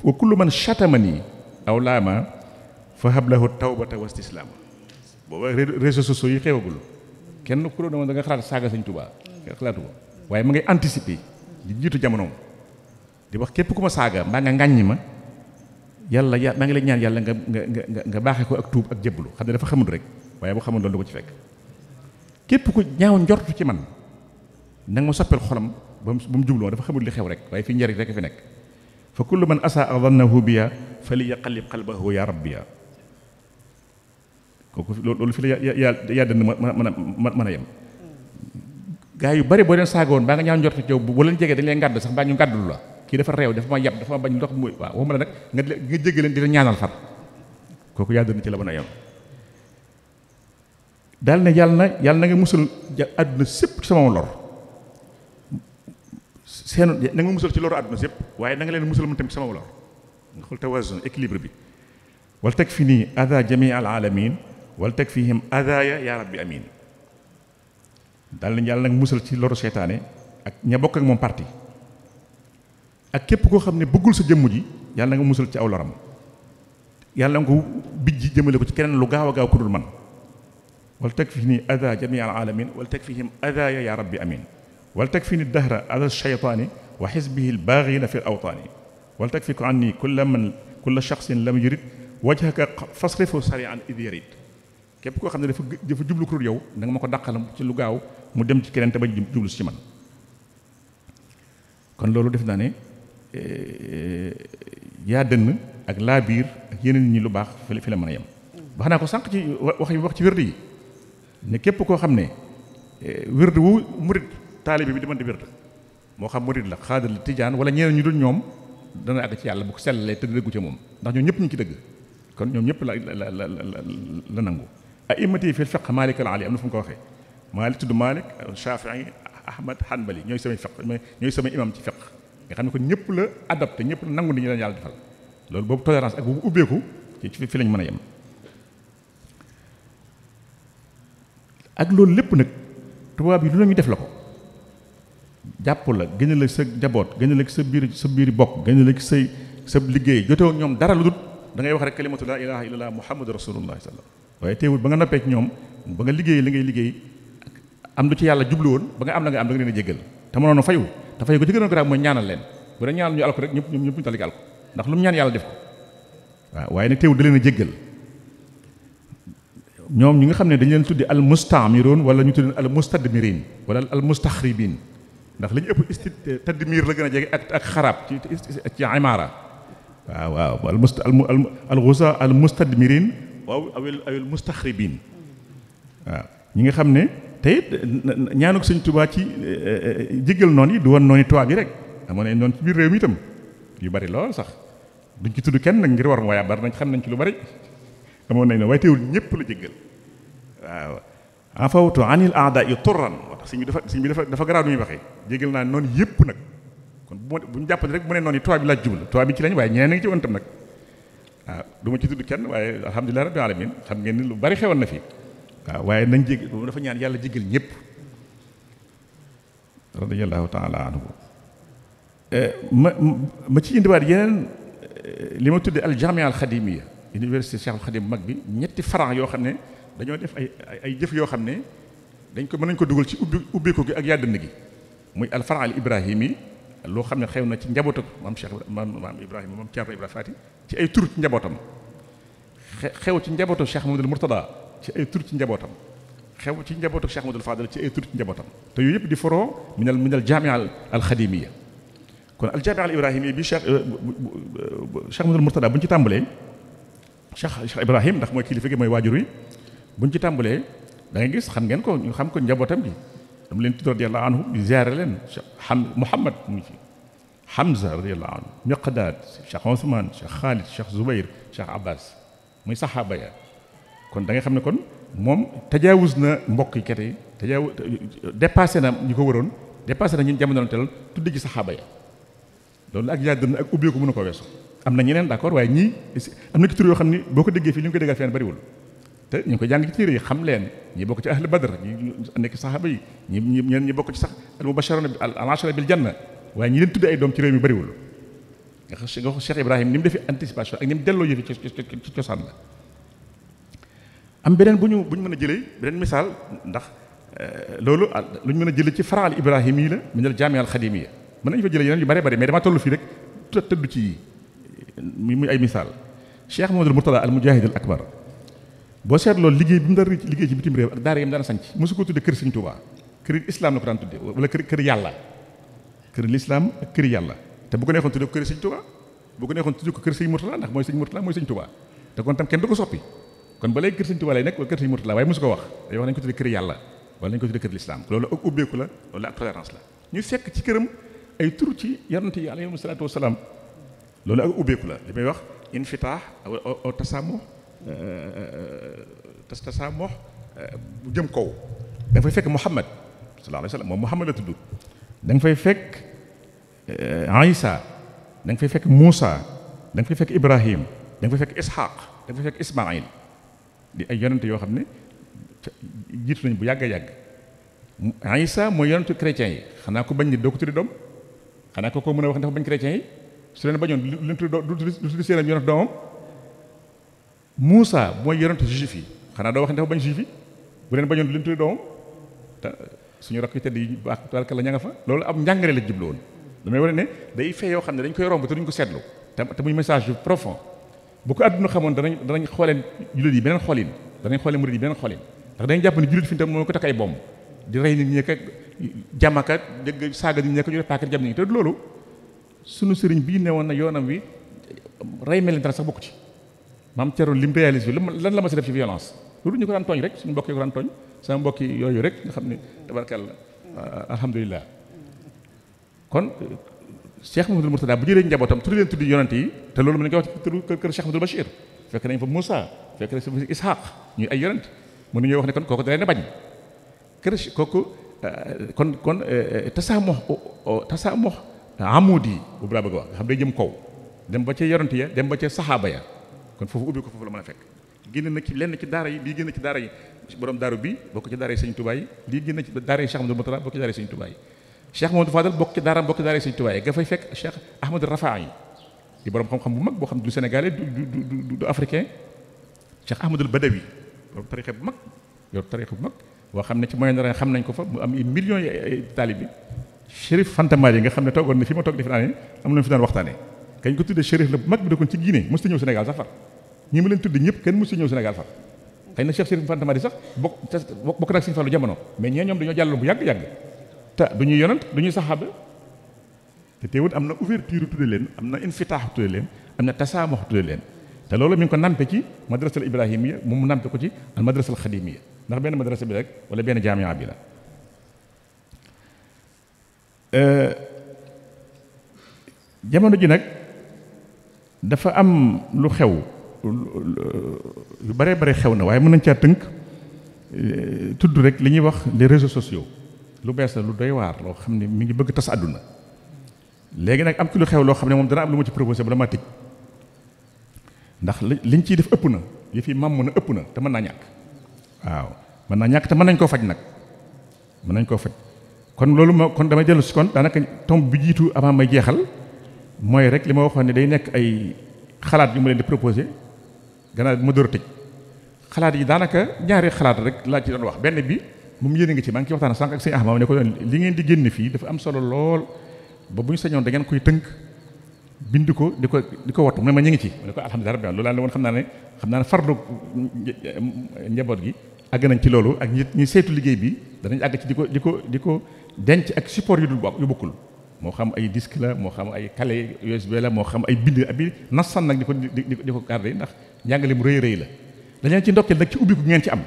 wa kullu man chatamani aw laama fa hablahu tawbata wa istislaama booba réseaux sociaux yi xewagul kenn ku doon da nga xalaat saaga sëñ Tuubaa kenn xalaatu ko waaye ma ngay anticiper di jiitu jamonoom di wax képp ku ma saaga mbaa nga ŋàññi ma yàlla maa ngi lay ñaan yàlla nga baaxee ko ak tuub ak jébbalu xam ne dafa xamul rek waaye bu xamul doon du ko ci fekk képp ku ñaaw njortu ci man na nga ma soppeel xolam ba mu jubloo dafa xamul li xew rek waaye fi njariñ rek fi nekk fa kullu man asaa dannahu biya fa li yaqallib qalbahu ya rabbiya kooku loolu fi la yàlla mën a yem gaa yu bari boo leen saagoon baa nga ñaaw njort ci yow bu leen jegee dañ leen ngàdd sax mbaa ñu ngàddulu la kii dafa réew dafa ma yab dafa ma bañ ndox muy waaw waxuma la nag nga jégg leen di la ñaanal far kooku yàlla na ci la mën a yem daal ne yàlla na nga musal àdduna sépp ci sama lor na nga musal ci loru àdduna sépp waaye na nga leen musal mën tamit ci sama lor nga xool tawazun équilibre bi wal teg fi nii ada jamii al alamin wal teg fihim adaya ya rabbi amin daal nañ yàlla nag musal ci loru seytaane ak ña bokk ak moom parti ak képp koo xam ne bëggul sa jëmm ji yàlla nga musal ci aw loram yàlla nga ko bijji jëmale ko ci keneen lu gaaw a gaaw ku dul man wal teg fi nii ada jamii al alamin wal teg fihim adaya ya rabbi amin wal teg fi ni dahra ada shaytaani wa xisbihi lbaaxina fi l awtaani wal teg fi ko anni kulla shaxsin lam yurid wajhaka fasrifu sarian id yarid képp koo xam ne dafa jublu ko yow da nga ma ko dàqalam ci lu gaaw mu dem ci keneen te bañ jublu ci man kon loolu def naa ne yaa dënn ak laa biir ak yeneen nit ñi lu baax fi la mën a yem wax naa ko sànq ci wax ci wérd yi ne képp koo xam ne wérd wu murid taalibe bi di mën di wérd moo xam murid la xaadir la tijaan wala ñeneen ñu dul ñoom dana àgg ci yàlla bu ko sellalee te dëggu ci moom ndax ñoom ñëpp ñu ci dëgg kon ñoom ñëpp la nangu a'immati fi fiqh Maalik al-Ali am na fu mu ko waxee Maalik tudd Maalik Shaafi'i Ahmad Hanbali ñooy samay fiqh ñooy samay imam ci fiqh nga xam ne kon ñëpp la adapté ñëpp la nangu ni ñu leen yàlla defal loolu boobu tolérance ak boobu ubbeeku ci fi lañ mën a yem ak loolu lépp nag tubaab yi lu ñu def la ko jàpp la gën la sa jaboot gën la sa biir bokk gën la sa liggéey jotewoo ñoom dara lu dul da ngay wax rek kalimatu laa ilaha illallah muhammadu rasulullah sallallahu waaye teewul ba nga noppee ci ñoom ba nga liggéey li ngay liggéey am lu ci yàlla jublu woon ba nga am la nga am da nga leen a jéggal te mënoon a fayu te fayu ko ci gën a garaaw mooy ñaanal leen bu dee ñaanal ñu alko rek ñëpp ñu tali alko ndax lu mu ñaan yàlla def ko waaw waaye nag teewul da leen a jéggal ñoom ñi nga xam ne dañu leen tuddi al mustamiroon wala ñu tuddi al mustadmirin wala al mustaxribin ndax li ñu ëpp tadmir la gën a jege ak xaraab ci imaara waaw al ghusa al mustadmirin waaw awil mustaxribin waaw ñi nga xam ne tey ñaanuk Sëñ Tuubaa ci jéggal noonu yi du woon noonu tubaab yi rek amoon nañ noonu ci biir réew mi itam yu bari lool sax duñ ci tudd kenn nag ngir war ma waaye bari nañ xam nañ ci lu bari amoon nañ ne waaye teewul ñëpp la jéggal waaw afawtu anil aada yi turran moo tax sëñ bi dafa garaaw lu ñuy waxee jéggal naa noonu yëpp nag kon bu ñu jàppale rek bu ne noonu yi tubaab bi laaj jublu tubaab bi ci lañ waaye ñeneen a ngi ci woon tam nag waaw du ma ci tudd kenn waaye alhamdulilah rabbil alamin xam ngeen ni lu bari xewoon na fi waaw waaye nañ jégg boobu dafa ñaan yàlla jéggal ñëpp radiyallahu taala anhu ma ci indiwaat yeneen li ma tuddee al jamia al xadimiya université Cheikhul Khadim bu mag bi ñetti franc yoo xam ne dañoo def ay jëf yoo xam ne mën nañ ko dugal ci ubbeeku gi ak yàddand gi muy al franc al ibrahimi loo xam ne xew na ci njabootu maam Cheikh maam Ibrahima moom Thierno Ibrahima Fati ci ay tur ci njabootam xew ci njabootu Cheikh Mamadou Mourtada ci ay tur ci njabootam xew ci njabootu Cheikh Mamadou Fadal ci ay tur ci njabootam te yooyu yëpp di foroo minal jamia al xadimiya kon al jamia al ibrahimiya bi Cheikh Mamadou Mourtada bu ñu ci tàmbalee Cheikh Ibrahim ndax mooy kilifa gi mooy waajur wi bu ñu ci tàmbalee da ngay gis xam ngeen ko ñu xam ko njabootam gi dama leen tudd radiyallahu anhu di ziare leen Muhammad mu ngi ci Hamza radiyallahu anhu Miqdad Cheikh Ousmane Cheikh Khalid Cheikh Zoubair Cheikh Abbas muy saxaaba ya kon da nga xam ne kon moom tajaawuz na mbokk yi kete dépassé na ñi ko waroon dépassé na ñun jamono tel tudde ci saxaaba ya loolu ak yàgg na ak ubbeeku mën na ko weesu am na ñeneen d'accord waaye ñii am na ci tur yoo xam ni boo ko déggee fii li nga ko déggal fenn bariwul te ñu ngi koy jàng ci téere yi xam leen ñi bokk ci ahli badr ñi nekk saxaaba yi ñi bokk ci sax al mubashiruna al ashara bil janna waaye ñi leen tudde ay doom ci réew mi bariwul nga xam Cheikh Ibrahim ni mu defee anticipation ak ni mu delloo yëfi ci cosaan la am beneen bu ñu mën a jëlee beneen misaal ndax loolu lu ñu mën a jëlee ci faral Ibrahim yi la minal jaami'a al xadimiya mën nañu fa jëlee yeneen yu bare bare mais dama toll fii rek tëdd ci muy ay misaal Cheikh Mamadou Mourtada al mujahid al akbar boo seetloo liggéey bi mu daan liggéey ci bitim réew ak daara yi mu daan sanc mosu ko tudde kër Sëriñ Tuubaa kër islam la ko daan tudde wala kër yàlla kër l'islam ak kër yàlla te bu ko neexoon tudde ko kër Sëriñ Tuubaa bu ko neexoon tudde ko kër Sëriñ Mourtada ndax mooy Sëriñ Mourtada mooy Sëriñ Tuubaa te kon tam kenn du ko soppi kon ba léegi kër Sëriñ Tuubaa lay nekk wala kër Sëriñ Mourtada waaye mosu ko wax day wax nañ ko tudde kër yàlla wala nañ ko tudde kër l'islam loolu ak ubbeeku la loolu ak tolérance la ñu fekk ci këram ay tur ci yonent yi alayhimu salaatu wasalaam loolu ak ubbeeku la li may wax infitaax aw tasaamuh tasaamuh bu jëm kaw da nga fay fekk Muhammad sallallahu alayhi wa sallam moom Muhammad la tudd da nga fay fekk Isa da nga fay fekk Muusa da nga fay fekk Ibrahim da nga fay fekk Ishaq da nga fay fekk Ismaïl di ay yonent yoo xam ne jiitu nañ bu yàgg a yàgg Isa mooy yonentu chrétiens yi xanaa ko bañ nit doo ko tuddi doom xanaa ko mën a wax dafa bañ chrétiens yi su leen bañoon lu leen tuddi seen yonent doomam Muusa mooy yonentu juif yi xanaa doo wax dafa bañ juif yi bu leen bañoon lu leen tuddi doomam te suñu rakk yi tedd yi baax tubaarka la ña nga fa loolu am njàngale la jublu woon damay wane ne day fee yoo xam ne dañ koy romb te duñ ko seetlu te muy message yu profond bu ko àdduna xamoon danañ xooleen jullit yi beneen xoolin danañ xoolee murid yi beneen xoolin ndax dañuy jàpp ne jullit fi tam moo ko takk ay bomb di rey nit ñi ak jàmmaka dégg saaga nit ñi ko ñu def paaka jam nit ñi te loolu sunu sëriñ bii ne woon na yoonam wi rey mel dara sax bokku ci maam Thierno lim réalise bi lan la ma si def ci violence loolu ñu ko daan tooñ rek suñu mbokk yi ko daan tooñ sama mbokki yooyu rek nga xam ne tabarkalla alhamdulilah kon Cheikh Mamadou Mourtada bu jëlee njabootam tuddi leen tuddi yonante yi te loolu mën nañu koy wax ci kër Cheikh Mamadou Bachir fekk nañ fa Moussa fekk nañ fa Ishaq ñuy ay yonant mën nañoo wax ne kon kooku da leen a bañ kër kooku kon tasaamox amudi boobu laa bëgg a wax nga xam day jëm kaw dem ba ca yonante ya dem ba ca saxaaba ya kon foofu ubbi ko foofu la mën a fekk génn na ci lenn ci daara yi lii génn ci daara yi borom daaru bi bokk ci daara yi Sëñ Tuubaa yi lii génn ci daara yi Cheikh Mamadou Mourtada bokk ci daara yi Sëñ Tuubaa yi Cheikh Mamadou Fadal bokk ci daara Sëñ Tuubaa yi nga fay fekk Cheikh Ahmadou Rafaay di borom xam-xam bu mag boo xam du sénégalais du africain Cheikh Ahmadul Badawi borom tarixa bu mag yor tarixa bu mag boo xam ne ci Moyen-Orient xam nañ ko fa mu am millions yi ay taalibe bi Chérif Fanta Mali nga xam ne toogoon ne fi ma toog defe naa ne am na fi daan waxtaane kañ ko tuddee Chérif la bu mag bi dëkkoon ci Guinée mos ta ñëw Sénégal sax far ñi ma leen tudde ñëpp kenn mos ta ñëw Sénégal far xëy na Cheikh Chérif Fanta Mali sax bokk nag Sëñ Fallu jamono mais ñee ñoom dañoo jàllal bu yàgg-yàgg te du ñuy yonant du ñuy saxaaba te teewut am na ouverture tudde leen am na infitaax tudde leen am na tasaamox tudde leen te loolu mi ngi ko nampe ci madrasal ibrahimiya moom mu nampe ko ci al madrasal xadimiya ndax benn madrasa bi rek wala benn jaamia bi la jamono ji nag dafa am lu xew yu bare bare xew na waaye mën nañ caa tënk tudd rek li ñuy wax les réseaux sociaux lu bees la lu doy waar loo xam ne mi ngi bëgg tas àdduna léegi nag am ci lu xew loo xam ne moom dana am lu ma ci proposé ba dama tëj ndax liñ ciy def ëpp na yi fi mam na ëpp na te mën naa ñàkk waaw mën naa ñàkk te mën nañ koo faj nag mën nañ koo faj kon loolu ma kon damay dellu si kon daanaka tomb bi jiitu avant may jeexal mooy rek li ma waxoon ne day nekk ay xalaat yu ma leen di proposé gannaaw ma door a tëj xalaat yi daanaka ñaari xalaat rek laa ci doon wax. benn bi moom yéen a ngi ci maa ngi ci waxtaan sànq ak sëñ Ahmad ne ko li ngeen di génn fii dafa am solo lool ba bu ñu sañoon da ngeen koy tënk bind ko di ko wattu mu ne ma ñu ngi ci ma ne ko alhamdulilah rabbil loolu laa la woon xam naa ne fardu njaboot gi àgg nañ ci loolu ak ñi saytu liggéey bi danañ àgg ci di ko denc ak support yu bokkul moo xam ay disque la moo xam ay clé USB la moo xam ay bind abi nasan nag di ko garder ndax njàngale mu rëy la dañ leen ci ndokkeel nag ci ubbiku ngeen ci am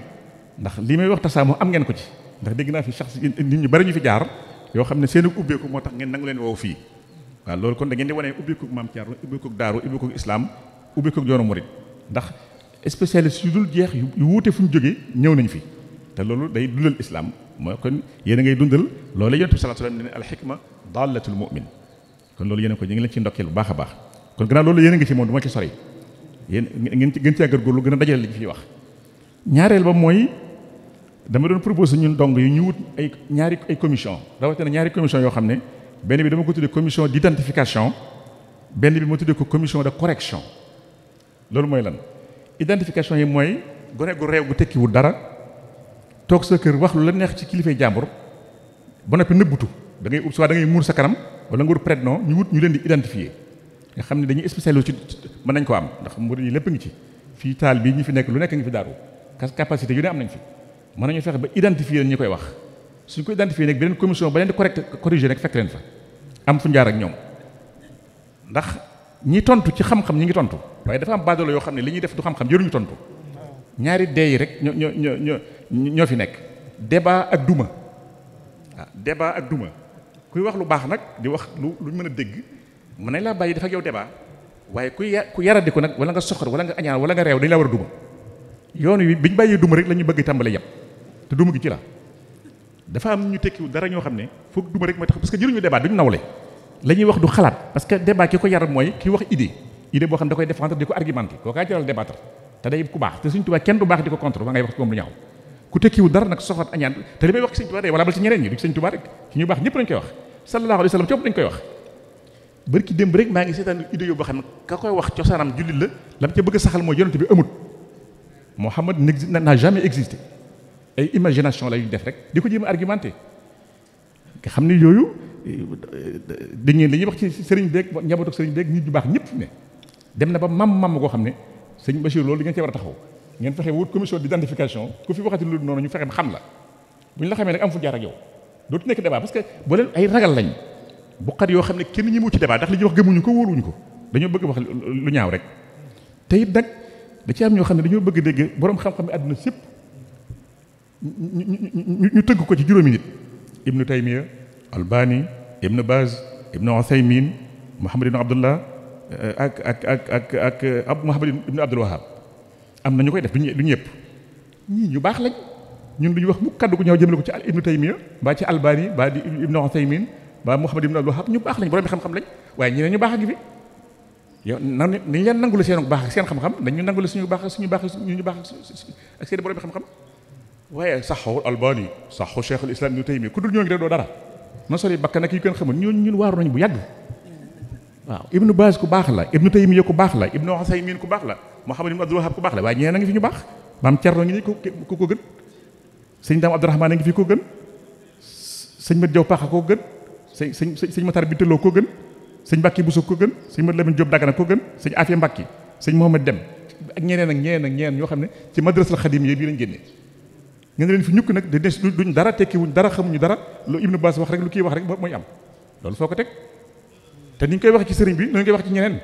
ndax li may wax tasaamu am ngeen ko ci ndax dégg naa fi sax nit ñu bari ñu fi jaar yoo xam ne seen ubbeeku moo tax ngeen nangu leen woow fii waaw loolu kon da ngeen di wane ubbeeku maam Thierno ubbeeku daaru ubbeeku islam ubbeeku yoonu murid ndax spécialiste yu dul jeex yu wuute fu ñu jógee ñëw nañ fi te loolu day dundal islam mooy kon yéen a ngay dundal loolu yonent bi sallallahu alayhi wasallam ne al hikma dallatul mu'min kon loolu yéen a ko ñu ngi leen ci ndokkeel bu baax a baax kon gannaaw loolu yéen a ngi ci moom du ma ci sori yéen ngeen ci gën cee góorgóorlu gën a dajale li ñu fiy wax. ñaareel ba mooy dama doon proposé ñun dong yi ñu wut ay commission rawatina ñaari commission yoo xam ne benn bi dama ko tuddee commission d'identification benn bi ma tuddee ko commission de correction. loolu mooy lan identification yi mooy gone gu réew gu tekkiwul dara toog sa kër wax lu la neex ci kilifay jàmbur ba noppi nëbbutu da ngay soit da ngay muur sa kanam wala nga wut prénom ñu wut ñu leen di identifier nga xam ne dañuy spécialisé ci mën nañ ko am ndax murid yi lépp ngi ci fii taal bii ñi fi nekk lu nekk ngi fi daaru capacité yu ne am nañ fi mën nañu fexe ba identifier leen ñi koy wax suñ ko identifier nag beneen commission ba leen di corriger nag fekk leen fa am fu njaar ak ñoom ndax ñi tontu ci xam-xam ñi ngi tontu waaye dafa am baadoolo yoo xam ne li ñuy def du xam-xam jëruñu tontu ñaari dee yi rek ñoo fi nekk débat ak duma waaw débat ak duma kuy wax lu baax nag di wax lu mën a dégg mën nañ laa bàyyi dafa ak yow débat waaye ku yaradi ko nag wala nga soxor wala nga añaan wala nga réew dañ la war a duma yoon wi biñ bàyyee duma rek la ñu bëgg tàmbale yàpp te duma gi ci la dafa am ñu tekkiwu dara ñoo xam ne foog duma rek mooy tax parce que jëruñu débat duñu nawle la ñuy wax du xalaat parce que débat ki ko yar mooy ki wax idée boo xam ne da koy défendre di ko argumenter koo kaa jaral débattre te day ku baax te Sëñ Tuubaa kenn du baax di ko contre ba ngay wax ci moom lu ñaaw ku tekkiwu dara nag soxor añaan te li may wax ci Sëñ Tuubaa day wala bal ci ñeneen ñi du ci Sëñ Tuubaa rek ci ñu baax ñëpp lañ koy wax sallallahu alayhi wa sallam copp dañ koy wax bërki démb rek maa ngi seetaan idée yoo boo xam ne ka koy wax cosaanam jullit la la mu ca bëgg a saxal mooy yonent bi amut Muhammad n'a jamais existé ay imagination la yu def rek di ko jéem a argumenté nga xam ne yooyu dañuy li ñuy wax ci sëriñ beeg njabootu sëriñ beeg nit ñu baax ñëpp ne dem na ba mam goo xam ne sëñ Bachir loolu di ngeen cee war a taxaw ngeen fexe wut commission d'identification ku fi waxati lu noonu ñu fexe ba xam la bu ñu la xamee nag am fu jaar ak yow dootu nekk débat parce que boo leen ay ragal lañ bu xat yoo xam ne kenn ñi mu ci débat ndax li ñuy wax gëmuñu ko wóoluñu ko dañoo bëgg wax lu ñaaw rek te it nag da ci am ñoo xam ne dañoo bëgg dégg boroom xam-xam yi àdduna sépp ñu tëgg ko ci juróomi nit Ibnu Taymiya Albani Ibnu Baz Ibnu Uthaymin Muhammad ibn Abdullah ak Muhammad ibn Abdul Wahhab am na ñu koy def du ñëpp ñii ñu baax lañ ñun duñu wax mu kaddu gu ñëw jëmale ko ci Ibnu Taymiya mbaa ci Albani mbaa di Ibnu Uthaymin mbaa Muhammad ibn Abdul Wahhab ñu baax lañ borom xam-xam lañ waaye ñeneen ñu baax a ngi fi yow nañ leen nangul seen baax ak seen xam-xam dañ ñu nangul suñu baax ñu baax ak seen borom xam-xam waaye saxu Albani saxu Cheikhul Islam Ibnu Taymiya ku dul ñoo ngi rek doo dara na sori bakkan ak yu kenn xamul ñun waaru nañ bu yàgg waaw Ibnu Baz ku baax la Ibnu Taymiya ku baax la Ibnu Uthaymin ku baax la Muhammad ibn Abdul Wahhab ku baax la waaye ñeneen a ngi fi ñu baax maam Cerno ngi nii ku ko gën sëñ Daam Abdourahmane a ngi fi ko gën sëñ Mat Jaw Paxa koo gën sëñ Matar Bintaloo koo gën sëñ Mbàkke Buso ko gën sëñ Mat Lamin Jóob Dagana ko gën sëñ Afiya Mbàkke sëñ Mohamed Dem ak ñeneen ñoo xam ne ci madrasal xadim yi bii lañ génne nga ne leen fi ñukk nag duñ dara tekkiwuñ dara xamuñu dara lu Ibnu Baas wax rek lu kii wax rek mooy am loolu foo ko teg te ni ñu koy wax ci sëriñ bi noonu koy wax ci ñeneen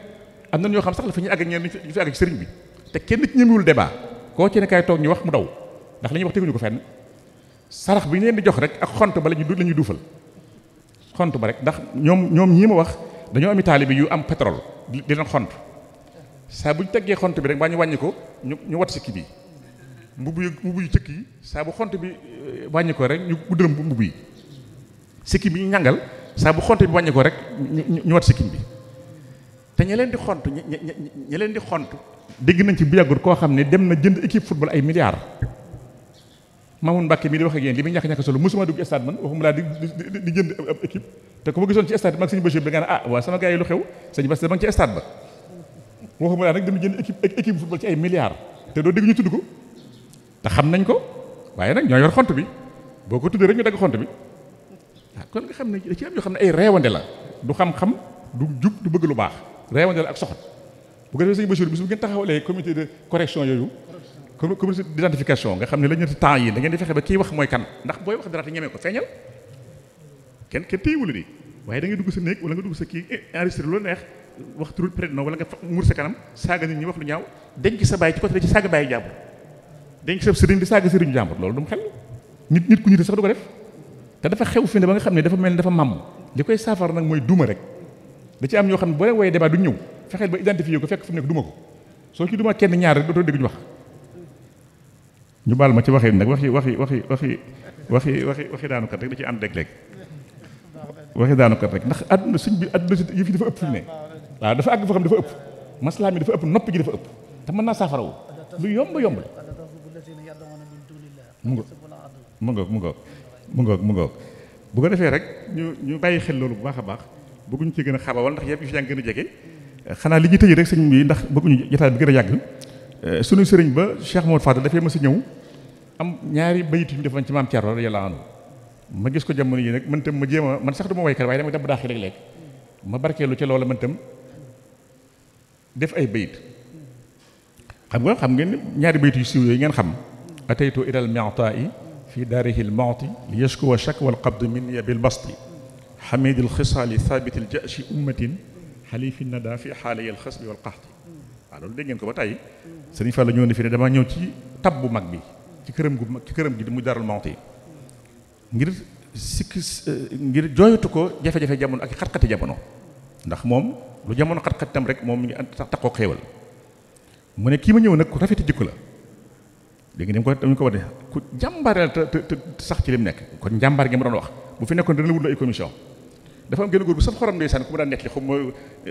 am na ñoo xam sax la fa ñuy àgg ak ñeneen ñu fi àgg ci sëriñ bi te kenn ci ñemewul débat koo ci ne kaay toog ñu wax mu daw ndax li ñuy wax teguñu ko fenn sarax bi ñu leen di jox rek ak xont ba la ñuy duufal xont ba rek ndax ñoom ñii ma wax dañoo ami taalibe yu am pétrole di leen xont saa bu ñu teggee xont bi rek baa ñu wàññi ko ñu wat sikki bi mbubb yu cëkk yi saa bu xont bi wàññi ko rek ñu guddal mbubb yi sikki bi ñu ñàngal saa bu xont bi wàññi ko rek ñu wat sikkim bi te ña leen di xont dégg nañ ci bu yàggul koo xam ne dem na jënd équipe football ay milliards Mamoun Mbacke mii di wax ak yéen li muy ñàkk solo musuma dugg stade man waxuma laa di jënd ab équipe te ku ma gisoon ci stade bi mag sëñ Bachir bi nga ne ah waaw sama gars yi lu xew sëñ Bass dama ngi ci stade ba waxuma laa nag dama jënd équipe football ci ay milliards te doo dégg ñu tudd ko te xam nañ ko waaye nag ñoo yor xont bi boo ko tuddee rek ñu dagg xont bi waaw kon nga xam ne da ci am yoo xam ne ay reewande la du xam-xam du jub du bëgg lu baax reewande la ak soxot bu ko defee sëñ Bachir bis bu ngeen taxawalee comité de correction yooyu comité d'identification nga xam ne la ñu temps yi da ngeen di fexe ba kii wax mooy kan ndax booy wax dara te ñemee ko feeñal kenn téyewula di waaye da ngay dugg sa néeg wala nga dugg sa kii enregistré loolu neex wax turu prénom wala nga muur sa kanam saaga nit ñi wax lu ñaaw denc sa bàyyi ci côté ci saaga bàyyi jàmbur denc sa sëriñ di saaga sëriñu jàmbur loolu du mu xel nit ku ñite sax du ko def te dafa xew fi ne ba nga xam ne dafa mel ni dafa màmm li koy saafara nag mooy duma rek da ci am ñoo xam ne boo leen wooyee débat du ñëw fexeel ba identifier ko fekk fu mu nekk duma ko soo ci duma kenn ñaar rek dootoo dégg ñu wax ñu baal ma ci waxee nag waxi daanukat rek da ci ànd léeg-léeg waxi daanukat rek ndax àdduna suñ bi àdduna si yëf yi dafa ëpp fi ne waaw dafa àgg foo xam dafa ëpp maslaa mi dafa ëpp noppi gi dafa ëpp te mën naa saafarawu lu yomb la mu ngoog bu ko defee rek ñu bàyyi xel loolu bu baax a baax bëgguñu ci gën a xabawal ndax yëpp yu fi yaa ngi gën a jege xanaa li ñuy tëjee rek sëñ bi ndax bëgguñu jotaay bi gën a yàgg suñu sëriñ ba Cheikh Mouhamed Fadal dafay mës a ñëw am ñaari bayit yu ñu defoon ci maam Thierno radiyallahu anhu ma gis ko jamono yi nag man tam ma jéem a man sax du ma waykat waaye dama dem ba daax léeg-léeg ma barkeelu ca loola man tam def ay bayit xam ngeen ñaari bayit yu siiw yooyu ngeen xam ataytu ilal mi'ta'i fi daarihi al-mu'ti li yashkuwa shakwa al-qabd minni bil basti hamid al-khisali thabit al-ja'shi ummatin halifi nada fi haliya al-khasbi wal qahti waaw loolu dégg ngeen ko ba tey Sëriñ Fall la ñëw ne fi ne damaa ñëw ci tab bu mag bi ci këram gi muy Daarul Muxti ngir jooyatu ko jafe-jafe jamono ak xat-xati jamono ndax moom lu jamono xat-xat tam rek moom mi ngi taxoo xéewal mu ne kii ma ñëw nag ku rafeti jikko la léegi ni mu ko wane ku jàmbaareel te sax ci lim nekk kon njàmbaar gi ma doon wax bu fi nekkoon dana la wut ay commission dafa am genn góor bu saf xorom ndeysaan ku ma daan nekk li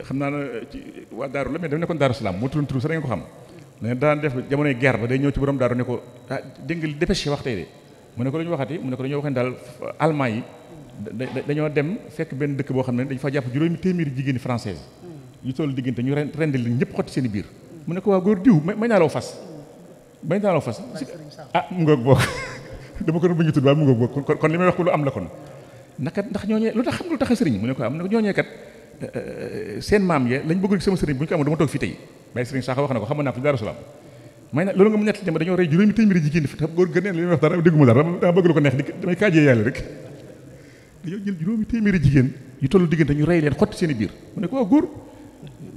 xam naa ci waa daaru la mais dafa nekkoon Daaru Salaam moo turoon turu sax da ngeen ko xam ne daan def jamonoy guerre ba day ñëw ci borom daaru ne ko dégg nga dépêche wax tey de mu ne ko dañu waxati mu ne ko dañoo wax ne daal allemand yi dañoo dem fekk benn dëkk boo xam ne dañu fa jàpp juróomi téeméeri jigéeni française yu toll diggante ñu rendi leen ñëpp xotti seen i biir mu ne ko waa góor diw may naa law fas mu ngoog boog dama ko bu ñu tudd waaye mu ngoog boog kon li may wax ko lu am la kon naka ndax ñooñee lu tax xam lu tax a sëriñ mu ne ko am na ñooñee kat seen maam ya lañ bëgg sama sëriñ bu ñu ko amoon dama toog fii tey bàyyi sëriñ Sakho wax na ko xamoon naa ko ci Daaru Salaam may na loolu nga mu ñett dama dañoo rey juróomi téeméeri jigéen fi tam góor gën neen li may wax dara dégguma dara dama bëgg lu ko neex di damay kaajee yàlla rek dañoo jël juróomi téeméeri jigéen yu tollu diggante ñu rey leen xotti seen i biir mu ne ko waaw góor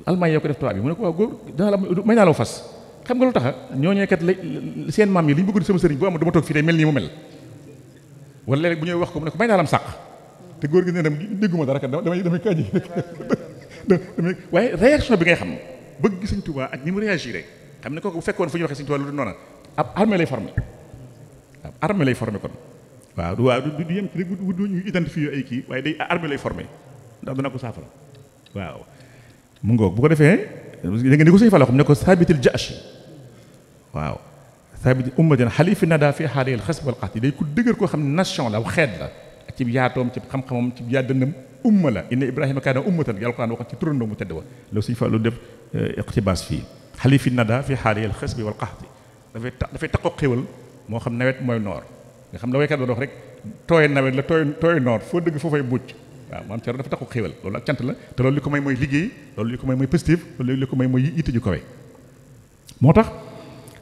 almaañ yoo ko def tubaab bi mu ne ko waaw góor dana la may naa law fas xam nga lu tax ñooñee kat seen maam yi li ñu bëgg sama sëriñ bu amoon dama toog fii tey mel nii mu mel wala léeg bu ñëw wax ko mu ne ko may naa lam sàq te góor gi nee na dégguma dara kat damay kaajee waaye réaction bi ngay xam bëgg Sëñ Tuubaa ak ni mu réagir xam ne kooku bu fekkoon fu ñu waxee Sëñ Tuubaa lu du noona ab armée lay formé kon waaw du yem ci rek du ñu identifier ay kii waaye day armée lay formé ndax dana ko saafara waaw mu ngoog bu ko defee léegi ni ko Sëñ Fallu xam ne ko sabitil ja'shi waaw sabit ummatin xalifi nada fi xaaliyal xasb wal qahti day ku dëgër koo xam ne nation la xeet la ci yaatoom ci xam-xamam ci yaadënam umma la inna ibrahima kaana ummatan yàlla ko waxoon ci turandoo mu tedd wa loolu Sëñ Fallu def iqtibaas fii xalifi nada fi xaaliyal xasbi wal qahti dafay taqoo xéwal moo xam nawet mooy noor nga xam ne waykat ba dox rek tooy nawet la tooy noor foo dëgg foofay bucc waaw maam Cerno dafa taqoo xéwal loolu ak cant la te loolu li ko may mooy liggéey loolu li ko may mooy positif loolu li ko may mooy yitte ju kawe moo tax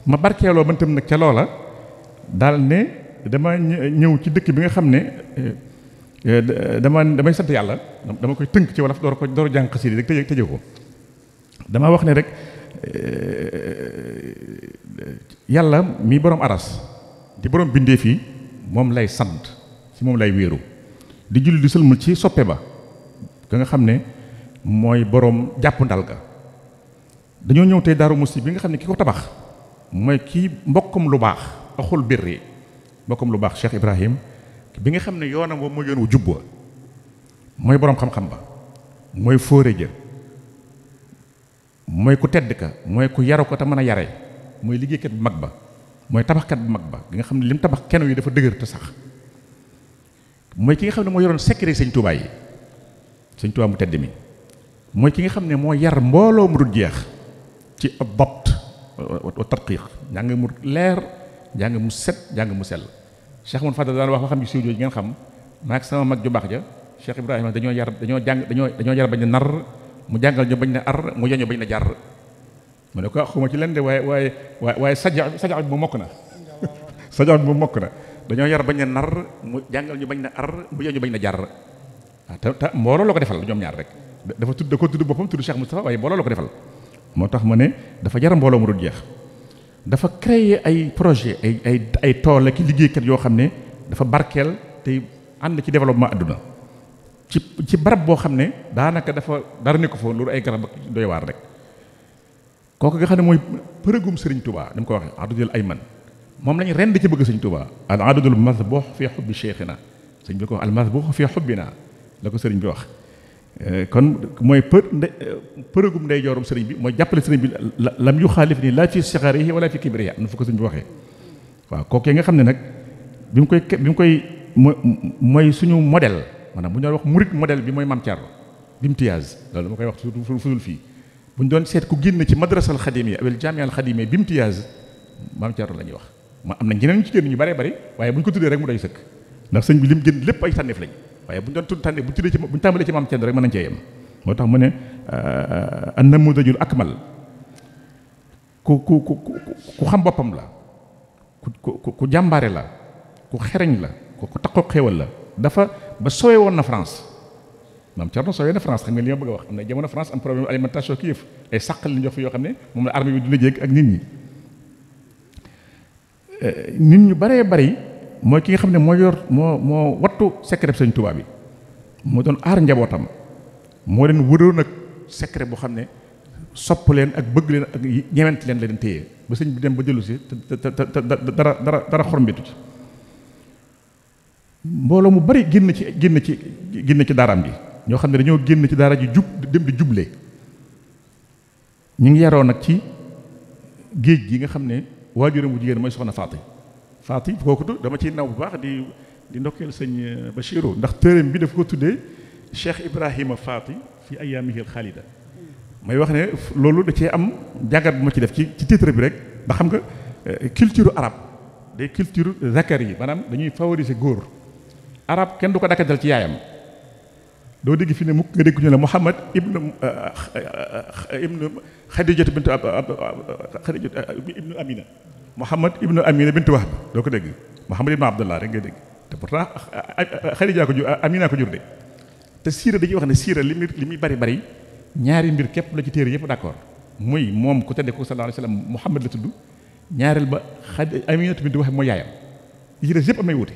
ma barkeeloo man tam nag ca loola daal ne dama ñëw ci dëkk bi nga xam ne damay sant yàlla dama koy tënk ci wolof door jàng xasida rek tëjee ko dama wax ne rek yàlla mi borom aras di borom bindee fii moom lay sant ci moom lay wéeru di julli di sëlmul ci soppe ba ka nga xam ne mooy borom jàpp ndal ga dañoo ñëw tey Daaru Musti bi nga xam ne ki ko tabax mooy kii mbokkam lu baax axul birri mbokkam lu baax Cheikh Ibrahim bi nga xam ne yoonam wa mooy yoon wu jubba mooy borom xam-xam ba mooy fóore ja mooy ku tedd ka mooy ku yaru ko te mën a yare mooy liggéeykat bu mag ba mooy tabaxkat bu mag ba nga xam ne lim tabax kenn yi dafa dëgër te sax mooy ki nga xam ne moo yoroon secret Sëñ Tuubaa yi Sëñ Tuubaa mu tedd mi mooy ki nga xam ne moo yar mbooloo mu dul jeex ci dabt wa tadqiq njàng mu leer njàng mu set njàng mu sell. Cheikh Mouhamed Fadal daan wax waxam ji siiw jooju ngeen xam maag sama mag ju baax ja Cheikh Ibrahima dañoo yar bañ na nar mu jàngal ñu bañ na ar mu yoñu bañ na jar mu ne ko xuma ci leen de waaye saja bi mu mokk na saja bi mu mokk na dañoo yar bañ na nar mu jàngal ñu bañ na ar mu yoñu bañ na jar waaw te mbooloo la ko defal ñoom ñaar rek da ko tudd boppam tudd Cheikh Moustapha waaye mbooloo la ko defal moo tax ma ne dafa jar mbooloo mu dul jeex dafa créer ay projet ay tool ak liggéeykat yoo xam ne dafa barkeel tey ànd ci développement adduna ci barab boo xam ne daanaka dafa dara nekk foofu loolu ay garab ak doy waar rek kooku nga xam ne mooy përëgum Sëriñ Touba dama ko waxee adudul ayman moom lañu ren di ci bëgg Sëriñ Touba al adudul mazbuh fi hubbi cheikhina sëñ bi ko wax al mazbuh fi hubbina la ko sëriñ bi wax kon mooy përëgum ndey joorum sëriñ bi mooy jàppale sëriñ bi lam yu xaalif nii laa fi sigarihi wala fi kibrihi am na fu ko sëriñ bi waxee waaw kooku nga xam ne nag bi mu koy mooy suñu modèle maanaam bu ñu doon wax murit modèle bi mooy Mame Thierno bimtiyaaz loolu ma koy wax fudul fii bu ñu doon seet ku génn ci madrasal xadimiya awel jaamial xadimiya bimtiyaaz Mame Thierno la ñuy wax ma am na ñeneen ci génn ñu bëree bëri waaye bu ñu ko tuddee rek mu doy sëkk ndax sëñ bi lim génn lépp ay tànneef lañ waaye bu ñu doon tudd tànneef bu ñu tàmbalee ci Mame Thierno rek mën nañ cee yem moo tax mu ne an namudajul akmal ku xam boppam la ku jàmbaare la ku xereñ la ku taxoo xéewal la dafa ba sowee woon na France Mame Thierno sowee na France xam nga li ma bëgg a wax am na jamono France am problème alimentation kii yëf ay sàqal li ñu jox fi yoo xam ne moom la armée bi dina jéeg ak nit ñu baree bari mooy ki nga xam ne moo wattu secret Sëñ Tuubaa bi moo doon aar njabootam moo leen wëroon ak secret boo xam ne sopp leen ak bëgg leen ak ñewent leen la leen téye ba sëñ bi dem ba dellu si te dara xormbitu ci mbooloo mu bari génn ci daaraam ji ñoo xam ne dañoo génn ci daara ji dem di juble ñu ngi yaroo nag ci géej gi nga xam ne waajuram bu jigéen mooy soxna Faati kooku dama ciy naw bu baax di ndokkeel sëñ Bachiru ndax téereem bi dafa ko tuddee Cheikh Ibrahima Faati fi ayaamihil xaalida may wax ne loolu da cee am jàngat bu ma ci def ci titre bi rek ndax xam nga culture arabe day culture zakari yi maanaam dañuy favoriser góor arab kenn du ko dakkatal ci yaayam doo dégg fi ne mukk nga dégg ñu ne Muhammad ibnu Xadijatu bintu Amina Muhammad ibnu Amina bintu Wahb doo ko dégg Muhammad ibnu Abdullah rek nga dégg te pourtant Xadija ko jur Amina ko jur de te siira dañuy wax ne siira li muy bari ñaari mbir képp la ci téere yëpp d'accord muy moom ku tedde ko sallallahu alayhi wa sallam Muhammad la tudd ñaareel ba Aminatu bintu Wahb mooy yaayam yi ci des yëpp amay wuute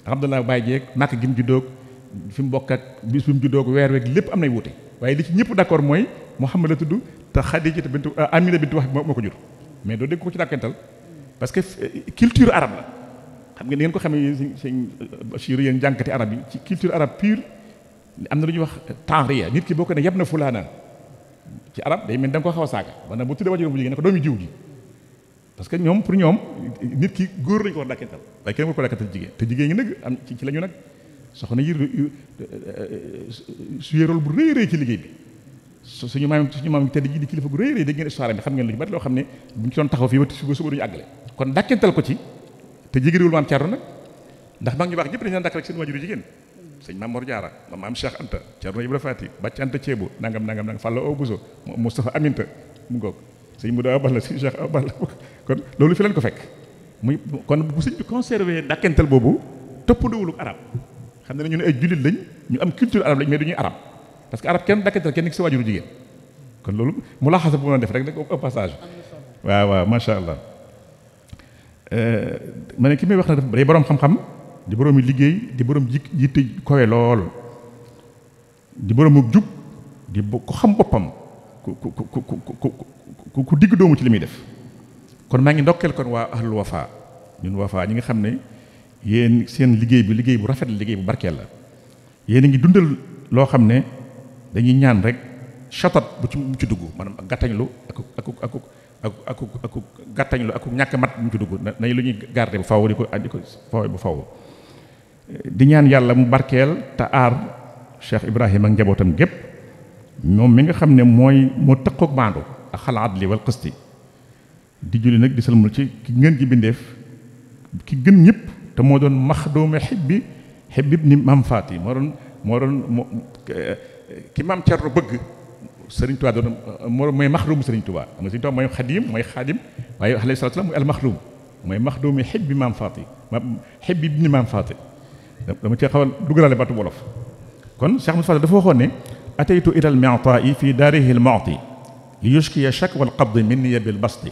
Abdullah baay jeeg màkk gi mu juddoog fi mu bokk ak bis bi mu juddoog weer weeg lépp am nay wuute waaye li ci ñëpp d'accord mooy Muhammad la tudd te Xadija bintu Amina bintu Wahb moo ko jur mais doo dégg ko ci dàkkental parce que culture arabe la xam nga ni ngeen ko xamee sëñ Bachir yéen jànkati arabe yi ci culture arabe pure am na lu ñuy wax taariya nit ki boo ko ne yab na fulaana ci arab day mel da nga ko xaw a saaga maanaam bu tuddee wajuram bu jigéen ne ko doomi jiw ji parce que ñoom pour ñoom nit ki góor lañu ko war dàkkental waaye kenn war ko dàkkental jigéen te jigéen ñi nag am ci la ñu nag soxna yi suyee rôle bu rëy rëy ci liggéey bi suñu maam tedd ji di kilifa gu rëy rëy dégg ngeen histoire bi xam ngeen lu ñu bari loo xam ne buñ ci doon taxaw fii ba suba duñu àggale kon dàkkental ko ci te jigéenwul Maam Thierno nag ndax mag ñu baax ñëpp dañu daan dàkk rek seen wajuru jigéen sëñ Maam Mor Jaara maam Cheikh Anta Thierno Ibra Fati Bàcc Anta Ceebu nangam Falla O Buso Moustapha Aminta mu ngoog sëñ Muda Aballa sëñ Cheikh Aballa kon loolu fi leen ko fekk muy kon bu sëñ bi conservé dàkkental boobu toppandawulu arab xam ne ñu ne ay jullit lañ ñu am culture arabe lañ mais du ñuy arab parce que arab kenn dàkkental kenn ki sa waajuru jigéen kon loolu mu la xasa bu mën a def rek au passage waaw macha allah ma ne ki may wax na def day boroom xam-xam di boroomi liggéey di boroom yitte kowe lool di boroomu jub di ko xam boppam ku digg doomu ci li muy def kon maa ngi ndokkeel kon waa ahlul wafa ñun wafa ñi nga xam ne yéen seen liggéey bi liggéey bu rafet la liggéey bu barkeel la yéen a ngi dundal loo xam ne dañuy ñaan rek chatat bu ci dugg maanaam ak gàttañlu ak gàttañlu ak ñàkk mat bu ci dugg nañ lu ñuy garder bu faw di ko faw bu faw di ñaan yàlla mu barkeel te aar Cheikh Ibrahima ak njabootam gépp moom mi nga xam ne moo tëqoog maandu ak axal adli wal qisti di julli nag di salmal ci ki ngeen ji bindeef ki gën ñëpp te moo doon maxdoomi xibbi ibni maam Faati moo doon ki maam Cerno bëgg Sëriñ Tuubaa doon mooy maxdoomu Sëriñ Tuubaa xam nga Sëriñ Tuubaa mooy xadim mooy xaadim waaye alayhi salaatu salaam mooy almaxdum mooy maxdoomi xibbi maam Faati xibbi ibni maam Faati dama cee xaw a dugalaale baatu wolof kon Cheikh Ahmadou Fadal dafa waxoon ne ataytu ila almi'taa'i fi daarihi almu'ti li yushkiya shakwa alqabdi minni bil basti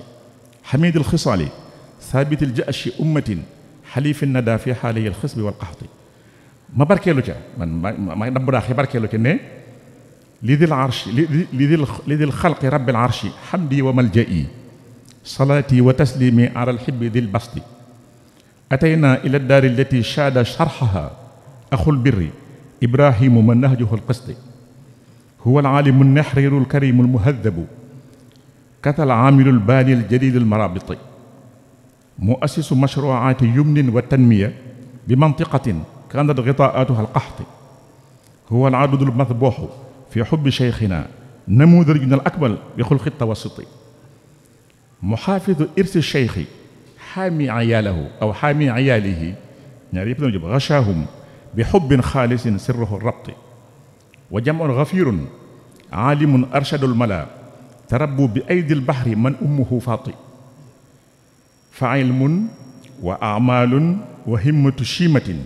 xamid alxisaali thabit aljashi ummatin xalifi nada fi xaaliyi alxisbi walqaxti ma barkeelu ca ma dambu daax barkeelu ca ne li dil arshi li dil xalqi rabbil arshi xamdi wa malja'i salaati wa taslimi ala alxibbi dil basti atayna ila daari allati shaada sharxaha axul birri ibrahimu man nahjuhu alqisti huwa alalimu alnahriru alkarimu almuhadabu kata alamilu albaani aljadid almarabiti muassisu mashruaati yumnin wa tanmiya bi mantiqatin kanat gitaatuha alqaxti huwa aladudu almadbuxu fi xubbi cheikhina namudarjuna alakmal bi xulqi tawassuti muxaafidu irsi cheikhi xaami ayaalahu aw xaami ayaalihi ñaar yëpp dana jub gachaahum bi xubbin xaalisin sirruhu rabti wa jamun gafirun aalimun arshadu lmala tarabbu bi aydi lbaxri man ummuhu faati fa ilmun wa amalun wa himmatu chimatin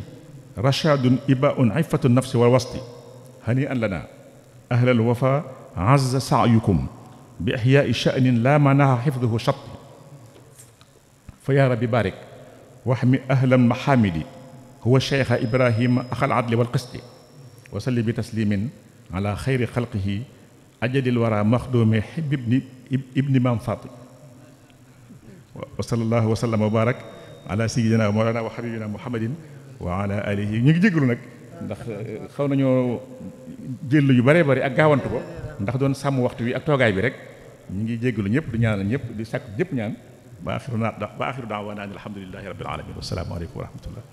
rachadun ibaun ifatu nafsi wal wasti hani an lana ahla alwafa azza saayukum bi ixyaai chanin la manaha xifduhu shatti fa yaa rabbi barik waxmi ahlan maxaamidi huwa cheikha ibrahima axal adli wal qisti wa salli bi taslimin ala xayri xalqihi ajadil wara maxduumi xib ibni maam Faati wa sallallahu wa sallam wa barak ala sayyidina wa mawlana wa xabibina muhammadin wa ala alihi ñu ngi jégalu nag ndax xaw nañoo jël yu bëree bëri ak gaawantu ko ndax doon sàmm waxtu wi ak toogaay bi rek ñu ngi jégalu ñëpp di ñaanal ñëpp di sàkk ñëpp ñaan ba axiru daawaana alhamdulillahi rabbil alamin wa salaamu aleykum wa rahmatullah